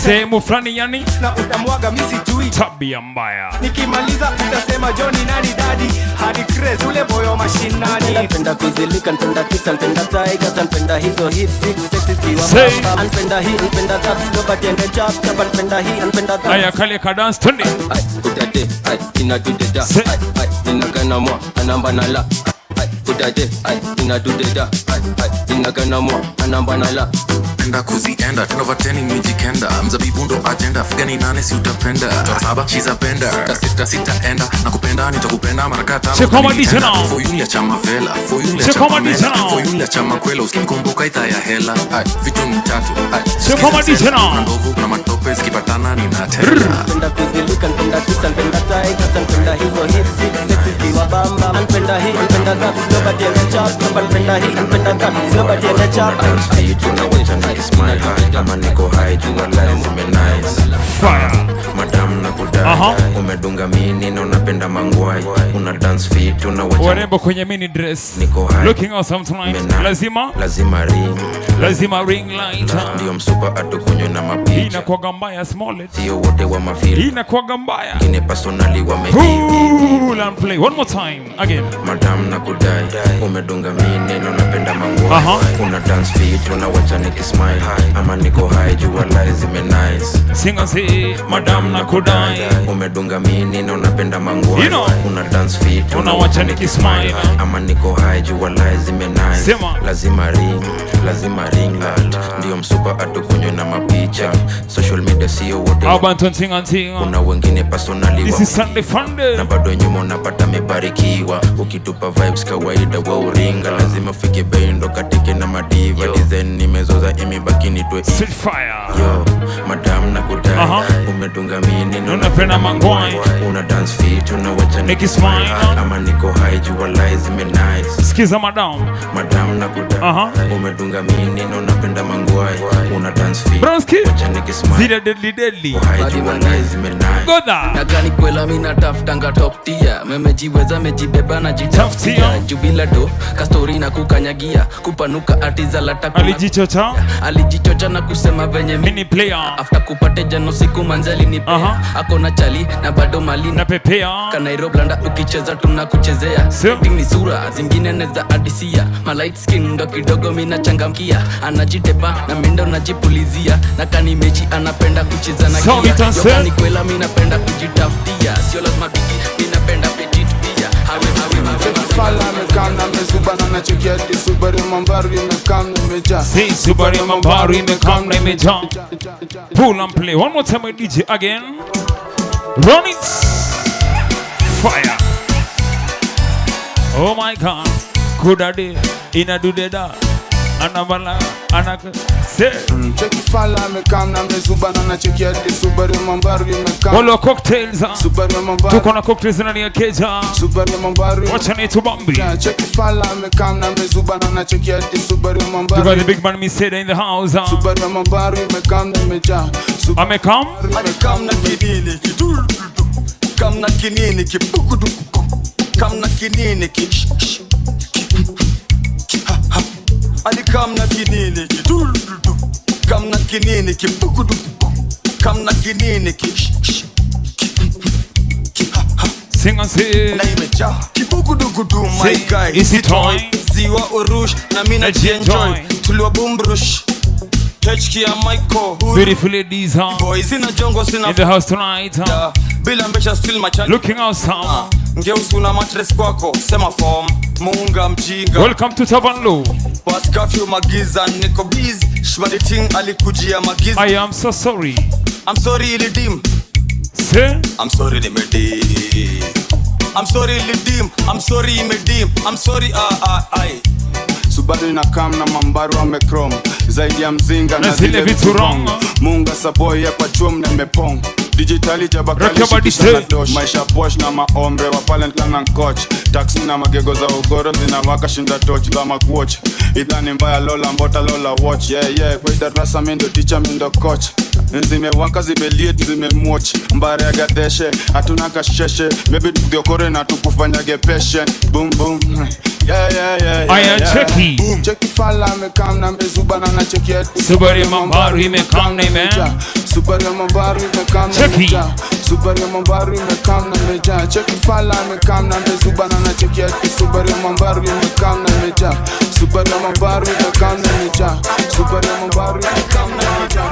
Sehemu fulani yani. Na utamwaga mimi sijui. Tabia mbaya. Nikimaliza utasema Johnny nani daddy. Hadi craze ule boyo mashinani. Anpenda kuzilika, anpenda kicks, anpenda tigers, anpenda hizo hips, six sexy ziwa. Anpenda hii, anpenda that slow but ende chap chap, anpenda hii, anpenda that. Aya kale ka dance twende. Udade, inadudeda. Inakana mo anamba na la. Udade, inadudeda. Inakana mo anamba na la. Penda kuzienda 10 over 10 imejikenda mzabibu ndo agenda figani nane si utapenda chora saba she's a bender sita sita enda nakupenda nitakupenda mara kadhaa for you acha mavela for you acha mavela for you acha makwela usikumbuka ita ya hela vitu ni tatu na ndovu na matope zikipatana ninatenda. Penda kuzilika, penda kisa, penda tigers, penda hizo hips, six sexy ziwa bamba. Penda hii, penda that slow but ende chap, penda hii, penda that slow but ende chap. Smile ama niko high juu life ume nice fire madam na kudai umedunga mini na unapenda mangwai una dance fit una wacha warembo kwenye mini dress niko high looking awesome tonight lazima ring light ndio msupa atukunywe na mapicha inakuwa mbaya small sio wote wa mafili inakuwa mbaya ngine personally wame cool and play one more time again madam na kudai umedunga mini na unapenda mangwai una dance fit una wacha nikismile ama niko high juu life zime nice sing and say madam na kudai umedunga mini na unapenda mangwai you know, una dance fit unawacha nikismile ama niko high juu life zime nice sema lazima ring light ndio msupa atukunywe na mapicha social media sio wote kuna wengine personally this is Sunday fun day na bado nyuma unapata mebarikiwa ukitupa vibes kawaida wa uringa lazima fike bei ndo katike na madiva design nimezoza imebaki nitwe Street fire yo madam na kudai umedunga mini na unapenda mangwai una dance fit unawacha nikismile ama niko high juu life zime nice sikiza madam na kudai umedunga mini na unapenda mangwai una dance fit Bronski wacha nikismile zile deadly deadly high juu life zime nice goda nagani kwela mimi natafutanga top tier memejiweza mejibeba na jitafutia juu bila do kastori na kukanyagia kupanuka atiza lata alijichocha na kusema venye mini player after kupate jano siku manzali ni ako na chali na bado mali na pepea Kanairo blanda ukicheza tunakuchezea setting ni sura zingine neza adisia ma light skin ndo kidogo mimi nachangamkia anajitepa na mendo najipulizia na kani mechi anapenda kucheza na kia ni kwela mimi napenda kujitafutia sio lazima bigi mimi napenda petit pia hawe Fala mekana mezubana na chekia Subaru mambaru imekam imejaa. See Subaru mambaru imekam imejaa. Pull and play one more time with DJ again. Run it. Fire. Oh my God. Kudade inadudeda anabala anaka se cheki fala amekam na mezuba na nacheki hadi Subaru mambaru imekam. Wala cocktails Subaru mambaru. Tuko na cocktails ndani ya keja. Subaru mambaru. Wacha ni tubambi. Cheki fala amekam na mezuba na nacheki hadi Subaru mambaru. Tuko the big man Miseda in the house. Subaru mambaru imekam na meja. Amekam? Amekam na kinini kidu. Kam na kinini kibukudu. Kam na kinini ki ha ha. Alikam na kinini ki kam na kinini ki bukudu kam na kinini ki ha ha. Sing and say na imeja kibukudukudu my guy. Is it time? Ziwa urush na mimi na enjoy tuliwa boom brush HK ya Michael. Beautiful ladies, huh? Boys in a jungle sina in the house tonight, huh? Bila mbesha still macha. Looking awesome. Ngeusi una mattress kwako sema form muunga mjinga. Welcome to Tavanlo. Pas curfew magiza niko busy. Shmaditing alikujia magiza. I am so sorry. I'm sorry ilidim. Say I'm sorry nimedim. I'm sorry ilidim. I'm sorry imedim. I'm sorry I. Subaru inakam na mambaru amekrom zaidi ya mzinga na zile vitu wrong. Munga saboy ya kwa chum na mepong. Digitali jabakali shikisha na dosh. Maisha posh na maombre wa talent na coach. Taxi na magego za ugoro zinawaka shinda torch za makuoch. Idhani mbaya lola mbota lola watch. Yeah yeah kwa darasa mimi ndo teacher mimi ndo coach. Zimewaka zimeliet zimemwatch. Mbare ya gadeshe hatuna kasheshe. Maybe tukiokore na tukufanyage patient. Boom boom. Yeah yeah yeah. I am checky. Boom. Checky fala amekam na mezuba na nacheki. Subaru mambaru imekam na ime. Subaru mambaru imekam na meja. Subaru mambaru imekam na meja. Checky fala amekam na mezuba na nacheki. Subaru mambaru imekam na meja. Subaru mambaru imekam na meja. Subaru mambaru imekam na meja.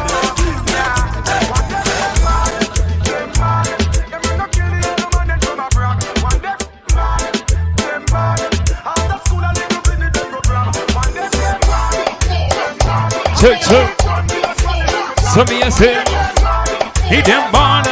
Check, check. So me a say, he dem born.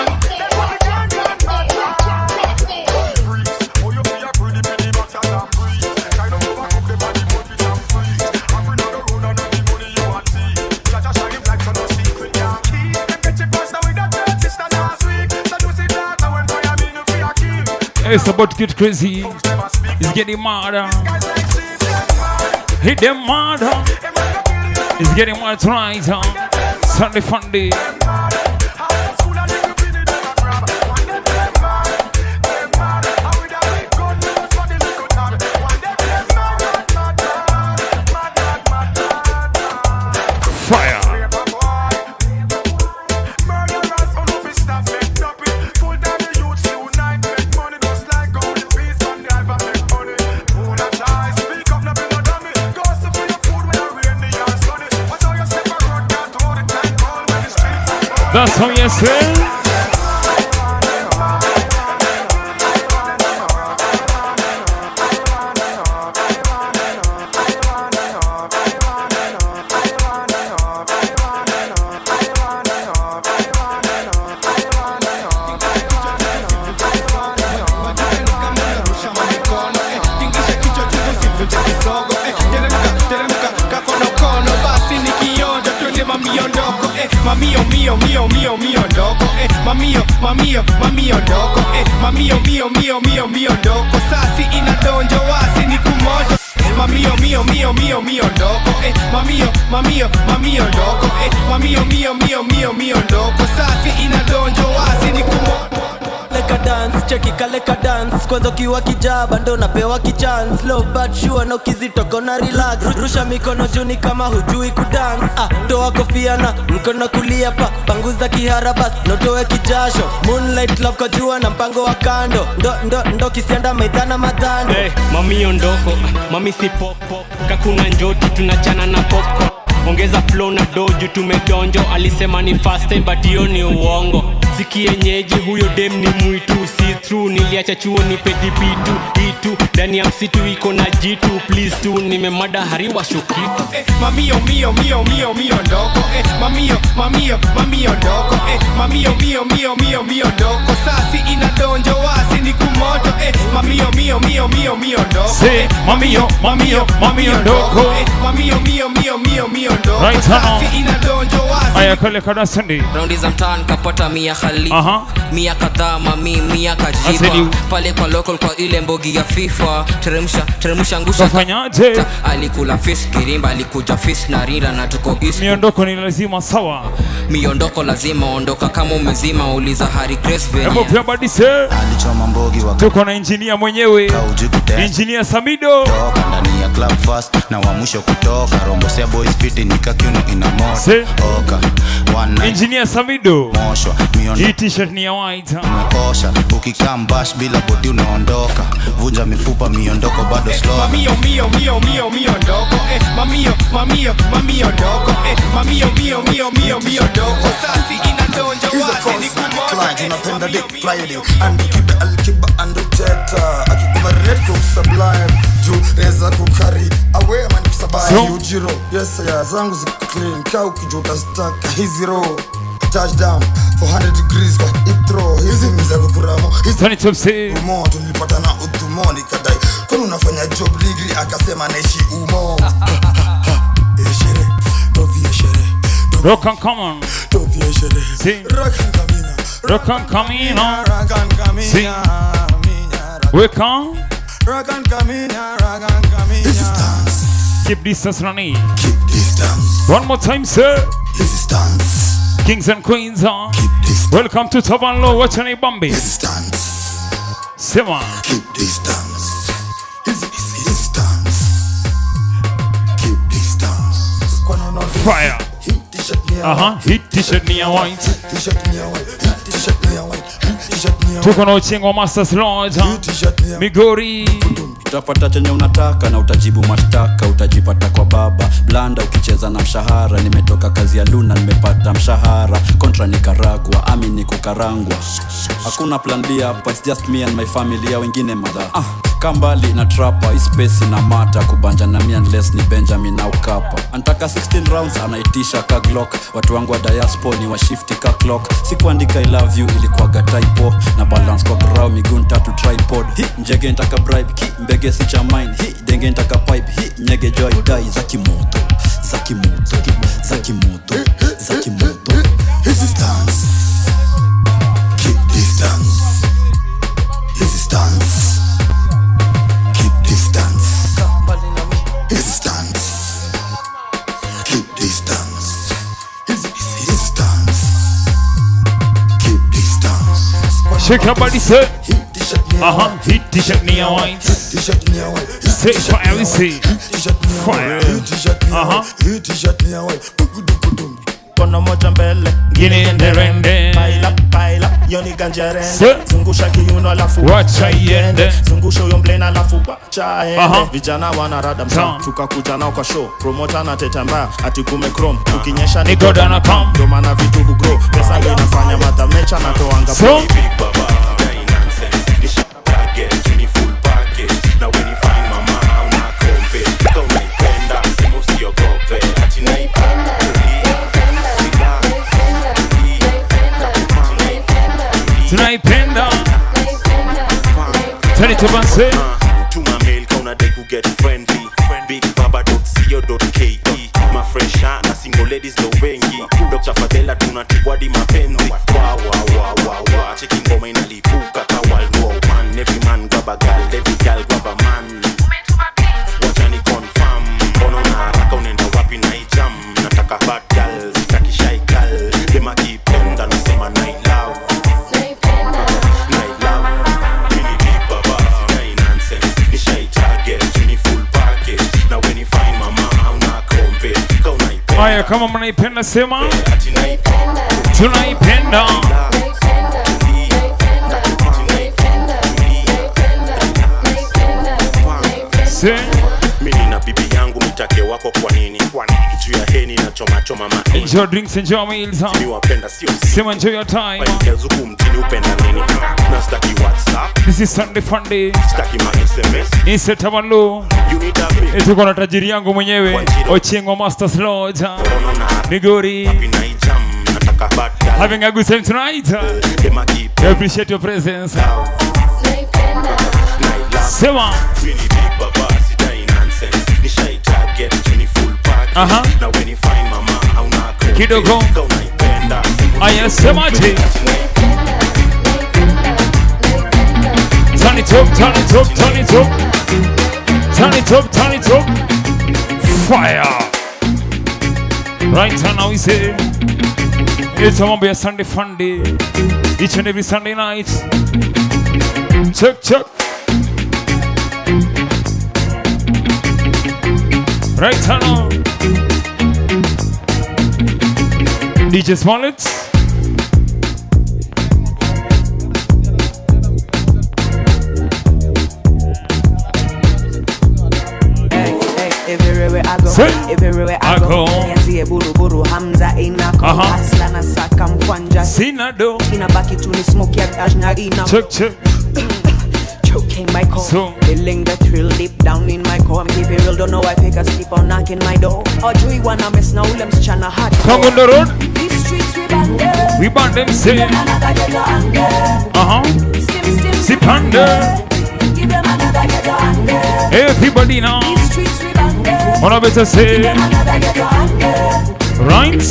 It's about to get crazy. It's getting madder. Hit them madder. It's getting mad tonight, huh? Sunday fun day. Fire. That's how you say. Mamio mio mio mio mio ndoko mamio mamio mamio ndoko mamio mio mio mio mio ndoko sasi inadonjo wasi ni kumoto mamio mio mio mio mio ndoko mamio mamio mamio ndoko mamio mio mio mio mio ndoko sasi inadonjo wasi ni kumoto. Leka dance, cheki kaleka dance. Kwanza ukiwa kijaba ndo napewa kichance. Low but sure no kizitoko na relax. Rusha mikono juu ni kama hujui kudance. Ah, toa kofia na mkono kulia pa panguza kihara bas notoe kijasho. Moonlight love kwa jua na mpango wa kando. Ndo ndo ndo kisianda maidhana madhando. Hey, mami ondoko, mami si pop pop. Kakuna njoti tunachana na popcorn. Ongeza flow na doju tumedonjo. Alisema ni first time but hiyo ni uongo. Sikienyeji huyo dem ni mwitu. See through niliacha chuo ni pedipitu. Itu ndani ya msitu iko na jitu. Please tu nimemada hariwa shukitu. Mamio mio mio mio mio ndoko mamio mamio mamio ndoko mamio mio mio mio mio ndoko sasi inadonjo wasi ni kumoto mamio mio mio mio mio ndoko mamio mamio mamio ndoko mamio mio mio mio mio ndoko sasi inadonjo wasi. Aya kale kada Sunday raundi za mtaan kapata mia khalifa mia kadhaa mami mia kajiba pale kwa local kwa ile mbogi ya FIFA teremsha teremsha ngusha kafanyaje alikula fish kirimba alikuja fish na rira na tuko east. Miondoko ni lazima sawa, miondoko lazima ondoka kama umezima uliza Harry Grace venye. Hebu pia badise alichoma mbogi wa tuko na engineer mwenyewe engineer Samido toka ndani ya club fast na wa mwisho kutoka rombosea boys fit nikakiuno ina moto oka one night. Engineer Samido moshwa hii t-shirt ni ya white umekosha ukikambash bila body unaondoka vunja mifupa miondoko bado slow. Mamio mio mio mio miondoko mamio mamio mamio ndoko mamio mio mio mio mio ndoko sasi inadonja wasi ni kumoto. Client unapenda dick Friday and kiba alkiba and teta akikuma red cook sublime juu reza kukari away man kusabai ujiro yes ya zangu zi clean kau kijuta staka hizi roho touchdown 400 degrees kwa itro hizi mza kukuramo hizi umo tulipatana utumo nikadai kwani unafanya job degree akasema naishi umo. Eshere tovi eshere rock and come on tovi eshere rock and kamina rock and kamina rock and kamina we can rock and kamina rock and kamina. This is dance. Keep distance Rani, keep distance. One more time sir. This is dance. Kings and queens, welcome to Taban Low. What's your name, Bambi? Distance. Sema. Keep distance. Distance. Keep distance. Fire. Hit t-shirt ni ya white. T-shirt ni ya white. T-shirt ni ya white. T-shirt ni ya white. Tuko na Ochengo Masters Lodge. Migori. Utapata chenye unataka na utajibu mashtaka, utajipata kwa baba blanda ukicheza na mshahara. Nimetoka kazi ya Luna nimepata mshahara, kontra Nicaragua ami ni kukarangwa. Hakuna plan B hapa, it's just me and my family ya wengine madha. Kambali na trapa, space na mata kubanja na me unless ni Benjamin au Kapa. Antaka 16 rounds anaitisha ka Glock. Watu wangu wa diaspora ni wa shift ka clock. Sikuandika I love you ilikuwa typo na balance kwa brow miguu tatu tripod. Hi njege nitaka bribe ki mbege si cha mine. Hi denge nitaka pipe hi nyege joy die za kimoto za kimoto za kimoto za kimoto. Resistance. Keep distance. Resistance. Keep distance. Resistance. Keep distance. Resistance. Keep distance. Shake your body, sir. Hit t-shirt ni ya white. T-shirt ni ya white. Say fire, we say fire. Hit t-shirt ni ya white. Kono moja mbele, ngine nderende. Baila, baila, yoni ganjerende. Zungusha kiuno alafu wacha iende. Zungusha huyo mblena alafu wacha ende. Vijana wanarada mtaa, tukakuja nao kwa show. Promoter na teta mbaya, ati kume chrome. Ukinyesha ni God ana come. Ndio maana vitu hugrow. Pesa ndio inafanya matamecha na toanga. So tunaipenda. Tani tubanse. Tuma mail kauna dai ku get friendly. Bigbaba.co.ke. Mafresha na single ladies ndo wengi. Dr. Fadela tunatibwadi mapenzi. Wa wa wa wa wa. Cheki ngoma inalipuka ka World War One. Every man grab a girl, every girl grab a man. Wacha ni confirm. Mbona una haraka unaenda wapi na hii jam? Nataka bad girl, sitaki shy girl. Dem akipenda nasema na love. Haya, kama mnaipenda sema tunaipenda. Mimi na bibi yangu Nitake wako kwa nini? Juu ya heni na choma choma maini. Enjoy drinks, enjoy meals. Ni wapenda sio sema enjoy your time. Zuku mtini upenda nini? Na staki WhatsApp. This is Sunday Funday. Staki ma SMS. Insert Malo. You need a big. Tuko na tajiri yangu mwenyewe Ochieng Masters Lodge. Migori. Having a good time tonight. I appreciate your presence. Sema. Aha. Kidogo. Aya semaje. Turn it up, turn it up, turn it up. Turn it up, turn it up. Fire. Right now we say it's a Mumbai Sunday fun day. Each and every Sunday night. Check, check. Right now. DJ Smollett. Everywhere I go, everywhere I go. Nianzie buruburu Hamza inako hasla na saka mkwanja sina do inabaki tu ni smoke ya dash na ina check check choking my core so, feeling the thrill deep down in my core. I'm keeping real, don't know why fakers keep on knocking my door. Hajui wana miss na ule msichana hot. Come on the road. These streets we ban them. We ban them say. Sipande. Give them another ghetto under. Everybody now. These streets we ban them. Wanna better say. Right?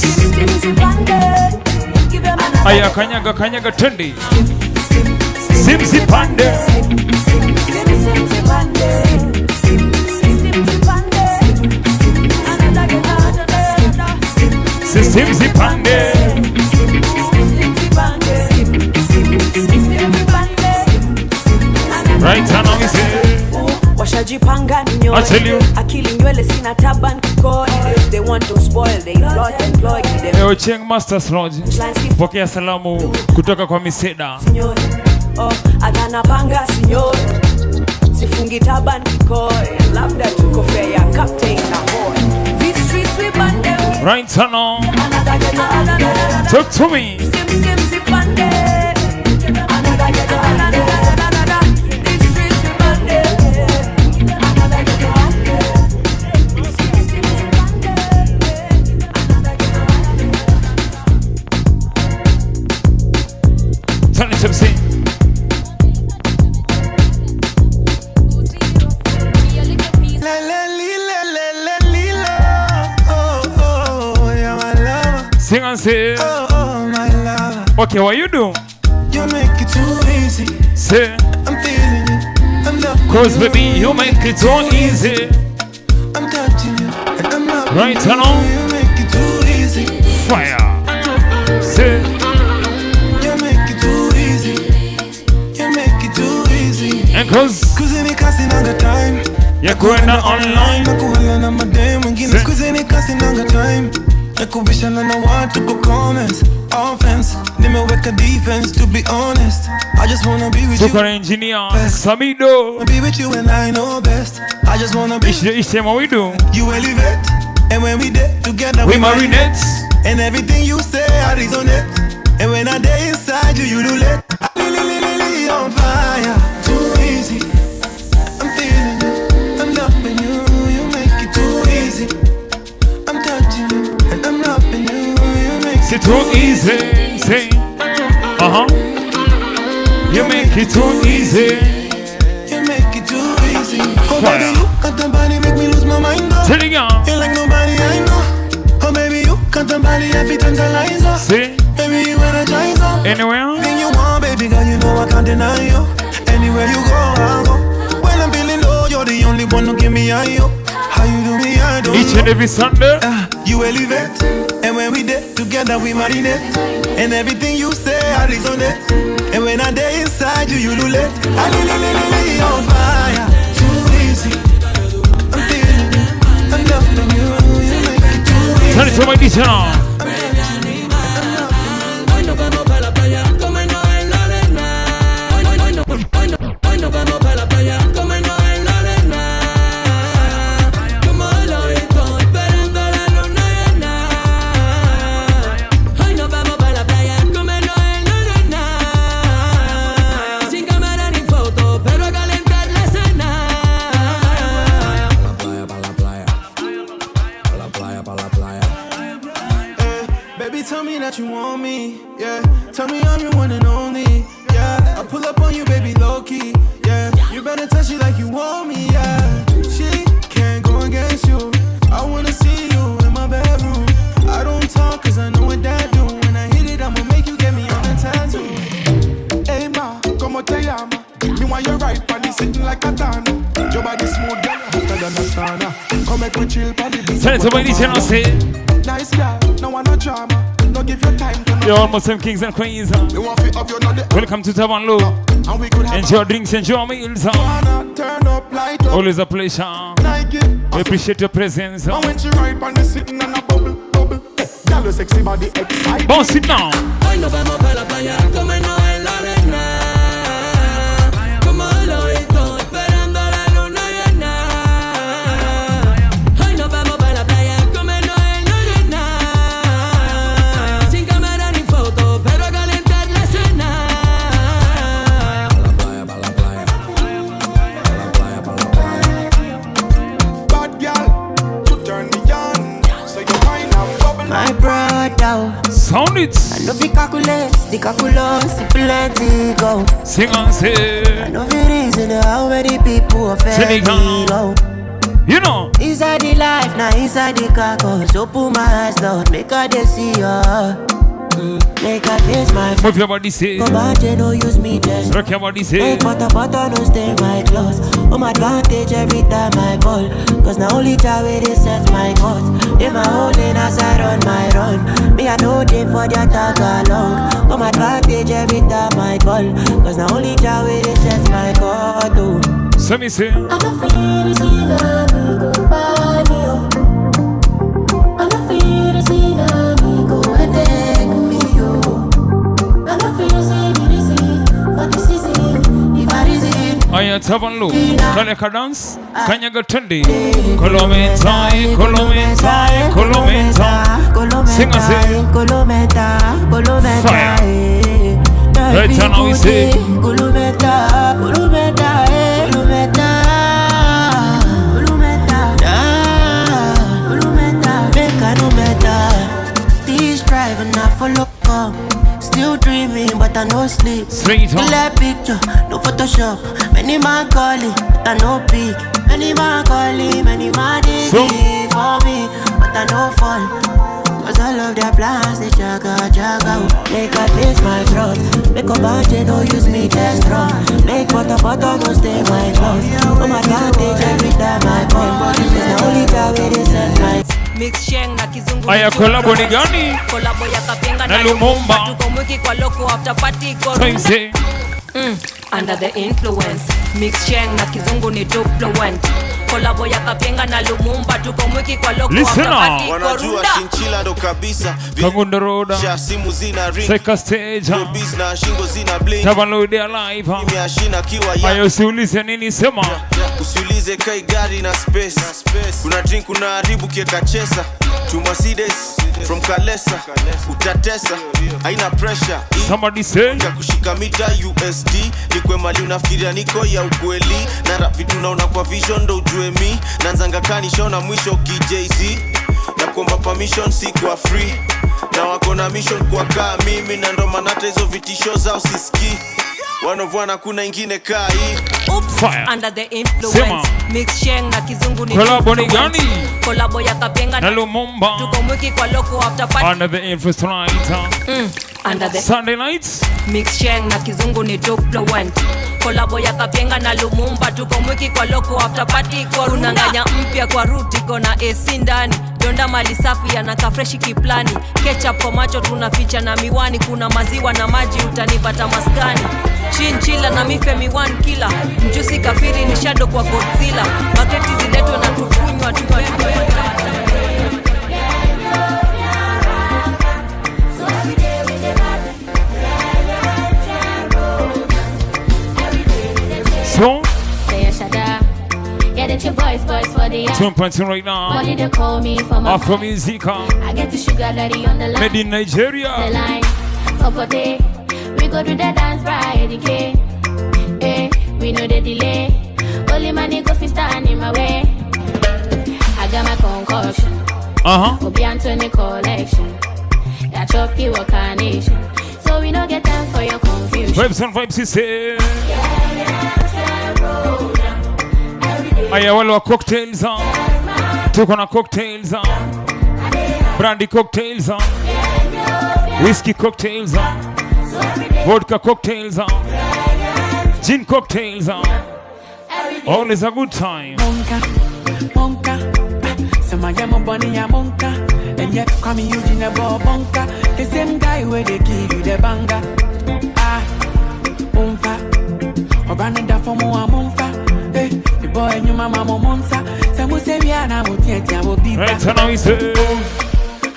Aya kanyaga kanyaga tendi. Sim sipande. Sim sipande. Right now we say. Washajipanga ninyoe. Akili nywele sina taban kikoi. If they want to spoil they plot and ploy them. Ochieng Masters Lodge. Pokea salamu kutoka kwa Miseda. Oh, atanapanga sinyoe. Sifungi taban kikoi. Labda tuko fair captain na boy. These streets we ban them. Right now. Talk to me. Sim sim sipande. Sing and say, oh, oh, my love. Okay, what you do? You make it too easy. Say, I'm feeling you. I'm loving you. Cause baby, you make it too easy. I'm touching you and I'm loving right you. Now. You make it too easy. Fire. Say, you make it too easy. You make it too easy. And cause ni kasi nanga time. Ya kuenda online. Nakuhala na madem wengine. Squeeze ni kasi nanga time. Nakubishana na watu kwa comments. Offense, nimeweka defense to be honest. I just wanna be with you. Tuko na engineer Samido. Be with you and I know best. I just wanna be Ishe mawido. You elevate. And when we did together we marinate. And everything you say I resonate. And when I day inside you, you do let on fire. Too easy. I'm feeling you. I'm loving you. You make it too easy. I'm touching you. And I'm loving you. You make it too easy. Say, You make it too easy. You make it too easy. Oh baby, you got the body, make me lose my mind. Oh. Tell you you're like nobody I know. Oh baby, you got the body, every tantalizer. See, baby, you energize up. Anywhere. Thing you want, baby girl, you know I can't deny you. Anywhere you go, I'll go. When I'm feeling low, you're the only one who give me high up. How you do me, I don't Each and every Sunday. You elevate. And when we did together, we marinate. And everything you say, I resonate. And when I day inside you, you do let. I li on fire. Too easy. I'm feeling you. I'm loving you. You make it too easy. Turn it to my DJ now. that you want me, yeah. Tell me I'm your one and only, yeah. I pull up on you, baby, low-key, yeah. You better touch it like you want me, yeah. She can't go against you. I wanna see you in my bedroom. I don't talk cause I know what that do. When I hit it, I'ma make you get me on a tattoo. Hey ma, como te llama? Me want you right pan it sitting like a katana. Your body smooth, girl, hotter than a sauna. Come make me chill pan the beat. Tell it to my DJ now, say. Nice girl, no one no drama. No give your time to no. You're almost some kings and queens. Welcome to Tavern Low. And we could have enjoy drinks, enjoy meals. Turn up, light up. Always a pleasure. Nike. We appreciate your presence. And when she ride on the sitting on a bubble, bubble. Girl, your sexy body exciting. Bounce it now. Hoy nos vamos pa la playa, comernos en la arena. Como loco, esperando la luna llena. Hoy nos vamos pa la playa, comernos en la arena. Sin cámara ni foto, pero a calentar la escena. Pa la playa, pa la playa. Pa la playa, pa la playa. Bad girl, you turn me on. So you wind up bubble. My brother. Sound it. I know we calculate, the calculus, the plenty go. Sing on, say. I know the reason how many people offend me go. You know. Inside the life, now inside the car, cause open my eyes, Lord, make her they see ya. Make her face my. Move your body, say. Come out, they no use me just. Rock your body, say. Make butter, butter, no stain my clothes. On my advantage every time I ball. Cause now only that way they set my course. They my holding as I run my run. Me I know they for their tag along. On my advantage every time I ball. Cause now only that way they set my course. Oh. So me say. I'm afraid to see I'm afraid to see Aya Tavern Low, Kaleka Dance, Kanyaga Tundi, Kolomentai, Kolomentai, Kolomentai, sing us it. Fire. Right now we say Kolometa, Kolometa, Kolometa, Kolometa, Kolometa. This drive and I follow up. Still dreaming, but I no sleep. Straight on. Clear picture, no Photoshop. Many man calling, but I no pick. Many man calling, many man they give for me, but I no fall. Cause all of their plans, they jaga, jaga. Make I face my front. Make a budget, no use me, just run. Make butter, butter, no stay my clothes. On my advantage every time I ball. It's the only time where they set my. Mix sheng na kizungu. Aya kolabo ni gani? Kolabo ya Kapenga na Lumumba. Tuko mwiki kwa loko after party korunda. Under the influence. Mix sheng na kizungu ni duplo. Kolabo ya Kapenga na Lumumba tuko mwiki kwa loko after party korunda. Wanajua chinchilla ndo kabisa. Kangundo Road. Simu zina ring. Seka stage. Business shingo zina blink. Tavern Low they alive. Nimeashina kiwa ya. Ayo usiulize nini sema. Usiulize kai gari na space. Kuna drink kuna haribu kieka chesa. Two Mercedes from Kalesa. Utatesa. Haina pressure. Somebody say. Kushika mita USD. Nikwe mali unafikiria niko ya ukweli. Na rap vitu naona kwa vision ndo ujue mi. Nanzanga kanisho na mwisho ki-Jay-Z. Na kuomba permission si kwa free. Na wako na mission kwa kaa mimi. Na ndo maana hata hizo vitisho zao sisikii. Wanovwana kuna ingine kaa hii. Oops, Fire. Under the influence. Sema. Mix sheng na kizungu ni kolabo ni gani? Kolabo ya Kapenga na Lumumba. Tuko mwiki kwa loko after party. Under the influence tonight. Under the Sunday nights. Mix sheng na kizungu ni duplo. Kolabo ya Kapenga na Lumumba tuko mwiki kwa loko after party korunda. Nganya mpya kwa route iko na AC ndani. Donda mali safi yanaka fresh kiplani. Ketchup kwa macho tunaficha na miwani. Kuna maziwa na maji utanipata maskani. Chinchilla na mife miwani kila. Mjusi kafiri ni shadow kwa Godzilla. Maketi ziletwe na tukunywa tubebe. So Yeah, that your boys for the 2.2 right now. Money they call me for my Afro music. I get the sugar daddy on the line. Made in Nigeria. The line. For day. We go do the dance by the K. Eh, we know the delay. Only money go fi stand in my way. I got my concussion. Uh-huh. Obi Anthony collection. I chop you a carnation. So we no get time for your confusion. Vibes on vibes, you say. Aya, wale wa cocktails tuko na cocktails, brandy cocktails, whiskey cocktails, vodka cocktails, gin cocktails. All is a good time. Monka, monka, sama ya mo bunny ya monka, and yet call me Eugene Bonka. The same guy where they give you the banger. Ah, umfa, obanenda for mo amonfa. Eh, the boy and your mama mo monsa. Samu se biana mo tietia mo biba. Right now is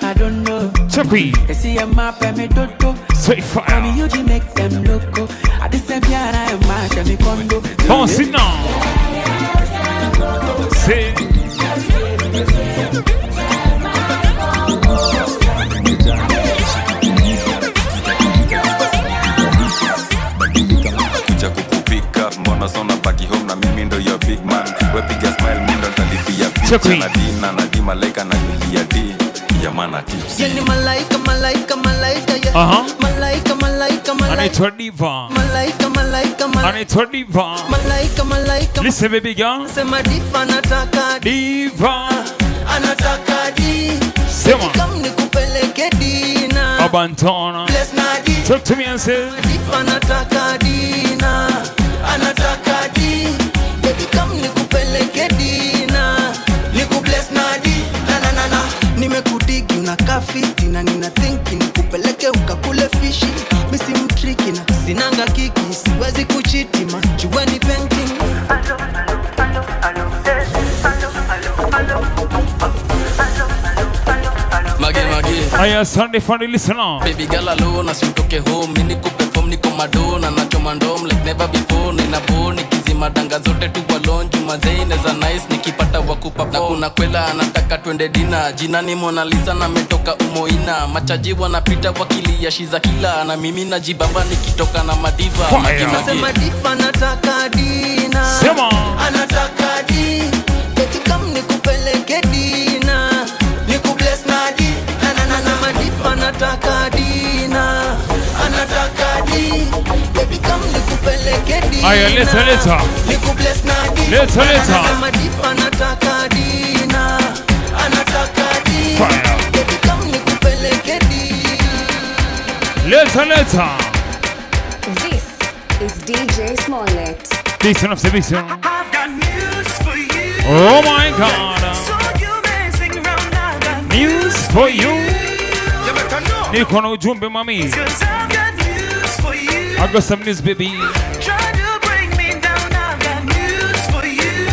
I don't know. Chucky. They see a map and me dodo. Say fire. Call me Eugene make them loco. I just say biana and mash and me condo. Bounce it now. Say. Kuja kukupika mbona sona baki home na mimi ndo your big man. We piga smile mimi ndo nitalipia picha na dina na di malaika na nilia di ya mana tips. Yani malaika malaika malaika yeah. Malaika malaika malaika. Anaitwa Diva. Malaika malaika malaika. Anaitwa Diva. Malaika malaika. Listen baby girl. Sema Diva nataka Diva. Anataka di. Sema. Come nikupeleke dina. Abantona. Bless na di. Talk to me and say. Diva nataka dina. Anataka di. Baby come nikupeleke dina. Nikubless na di. Na na na na. Nimekudigi unakaa fiti na nina thinki nikupeleke ukakule fishi. Misi mtriki na sinanga kiki siwezi kuchiti majueni painting. Alo alo alo alo alo alo alo alo alo. Mage mage. Aya Sunday funny listener. Baby girl alone asitoke home mimi nikupe form niko madona na choma ndom like never before nina boni kizima danga zote tu walonju mazee za nice nikipata wakupa na kuna kwela anataka twende dina jina ni Mona Lisa na metoka umoina machaji wanapita wakilia shiza kila na mimi najibamba nikitoka na madiva. Sema diva nataka dina. Sema anataka di. Eti kam nikupeleke dina. Nikubless na di. Na na na sema diva nataka dina. Anataka di. Baby kam nikupeleke dina. Aya leta leta. Nikubless na di. Leta leta. Sema diva nataka dina. Anataka di. Baby kam nikupeleke dina. Leta leta. This is DJ Smollett. This one of the vision. I've got news for you. Oh my God. So you messing round, I've got news for you. You better know. Niko na ujumbe mami. I've got news for you. I got some news baby. Try to bring me down, I've got news for you.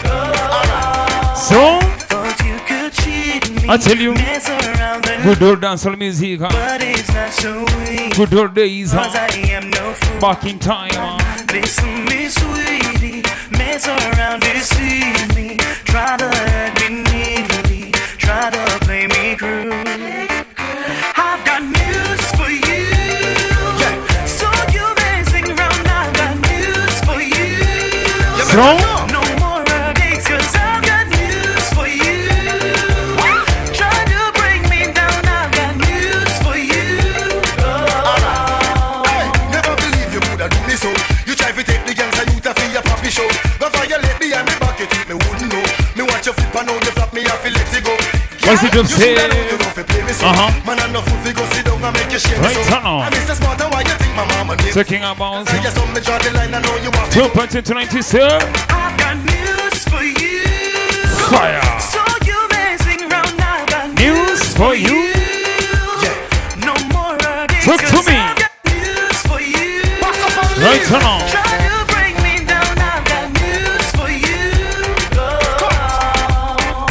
Oh. So thought you could cheat me. I tell you, mess around and good old dancehall music. But it's not so easy. Good old days. I am no fool. Back in time. Listen me sweetie, mess around, deceive me, try to hurt me neatly, try to play me cruel. I've got news for you. Yeah. So you messing round, I've got news for you. So? No more headaches, 'cause I've got news for you. Try to bring me down, I've got news for you. Oh. Hey, never believe you coulda do me so. You try to take the gangsta youth off your poppy show. Go violate me and me back you think me wouldn't know. Me watch you flip and now you flap me, I feel let it go. What's it up say? You don't play me so. Man I no fool fi go sit down and make you shame right so. Now. I Mr. Smart and why you think my mama name? Talking about say yes on me draw the line, I know you want 2.297. I've got news for you. Fire. So you messing round, I've got news for you. Yeah. No more headaches. Talk to me. I've got news for you. Back up on right now. Try to bring me down, I've got news for you. Oh.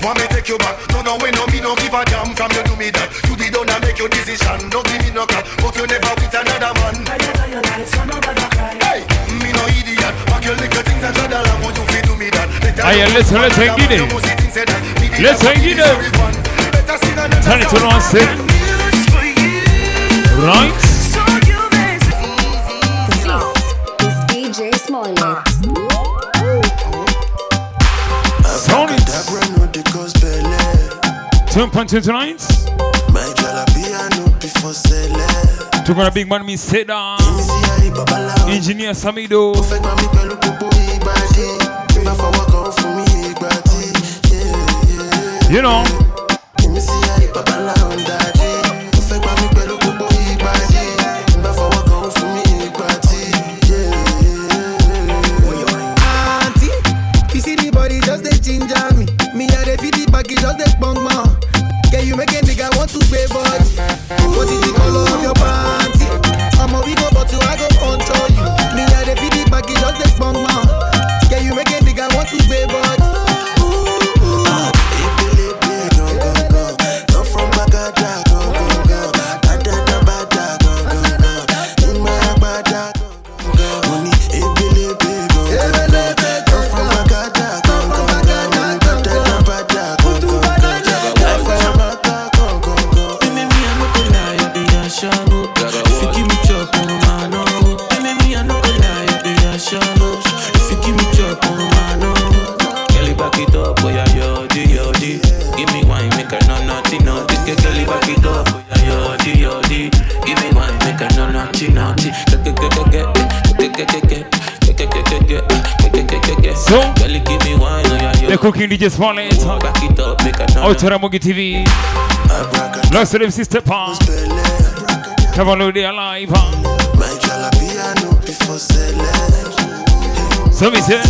Want me take you back? No, no, we no, me no give a damn. From you do me that. You did not make your decision. Don't give me no crap, but you never with another man. Hey, me no idiot. Back your little things and try to want you fi do me that. Aye, let's get it. Let's get it. Turn it to one six. Right. This is DJ Smollett. Sound it. 2.2 tonight. My jalapeno before celeb. Tuko na big man Miseda, Engineer Samido. You know. Auntie, you see the body just dey ginger me. Me I dey feel the baggy just dey bang man. Can you make a nigga want to pay body? What is the color of your panty? I'm a weak but you I go control you. Me I dey feel the baggy just dey bang man. Can you make a nigga want to pay body? So, the cooking DJ Smollett, out to Ramogi TV, Lost to Sister Pan, Tavalodi alive. So we say,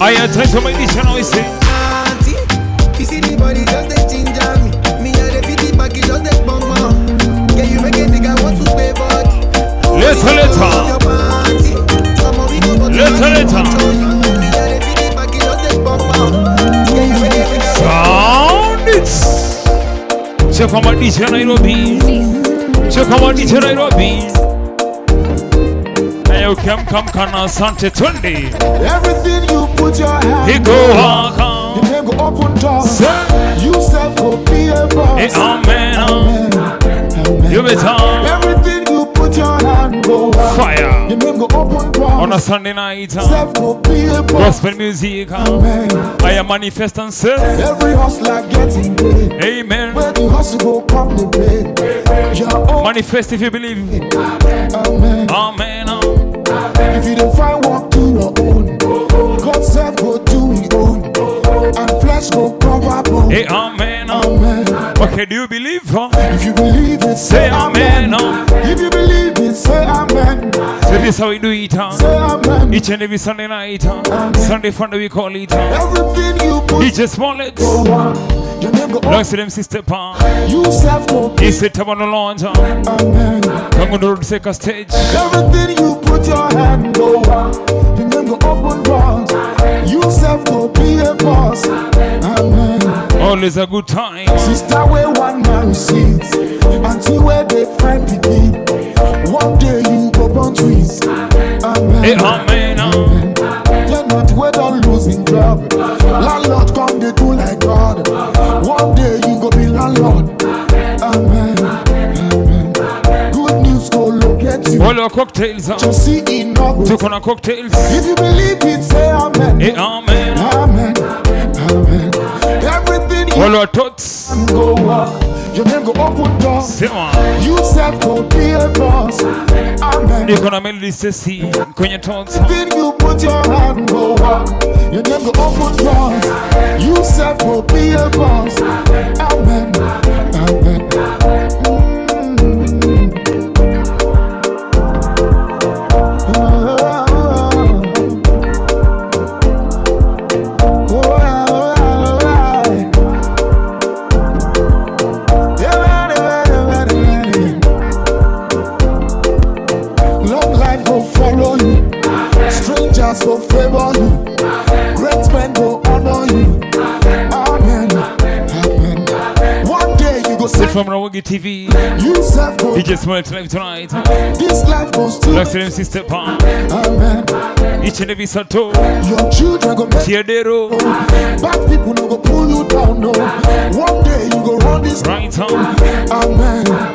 I attend to my mission, I say. Auntie, you see the body just dey ginger me. Me I dey feel the baggy just dey bang man. Can you make a nigga want to pay body? Later, later. Later, later. Sound it. Check on my DJ Nairobi. Check on my DJ Nairobi. Ayo, come, come, come, asante, twende. Everything you put your hand He go on, you can go open doors. You self go be a boss. Amen, amen. You better. Everything you put your hand go fire. You name go open doors. On a Sunday night, self go be a boss. Gospel music. Amen. I am manifesting self. Every hustler getting paid. Amen. Where the hustle go come the pay. Manifest if you believe. Amen. Amen. If you don't find work, do your own. God self go do his own. And flesh go cover bone. Hey, amen. Amen. Okay, do you believe? Huh? If you believe it, say amen. If you believe it, say amen. So this is how we do it, huh? Say amen. Each and every Sunday night, huh? Sunday fun we call it, huh? Everything you put. DJ Smollett. Long to them sister pan. You self go. He said Tabano launch, huh? Amen. Come on the road, take a stage. Everything you put your hand go on. You name go open doors. You self go be a boss. Amen. Always a good time. Sister, where one man receives, until where they find begin. One day you go born twins. Amen. Hey, amen. Amen. Tenant where don't losing job. Landlord come they do like God. One day you go be landlord. Amen. Amen. Good news go locate you. All our cocktails. Just see enough. Took on our cocktails. If you believe it, say amen. Hey, amen. Amen. Amen. Everything you all our thoughts go up. Your name go open doors. You self go be a boss. Amen. Niko na Melody Ceci kwenye thoughts. Then you put your hand go up. Your name go open doors. You self go be a boss. Amen. Amen. Go favor you, great men go honor you. Amen, amen. One day you go see from Ramogi TV. You self go. DJ Smollett live tonight. This life goes to Lost them sister pan. Amen. Each and every Sato. Your children go make Tiadero. Bad people no go pull you down, no. One day you go run this. this. Right on. Amen.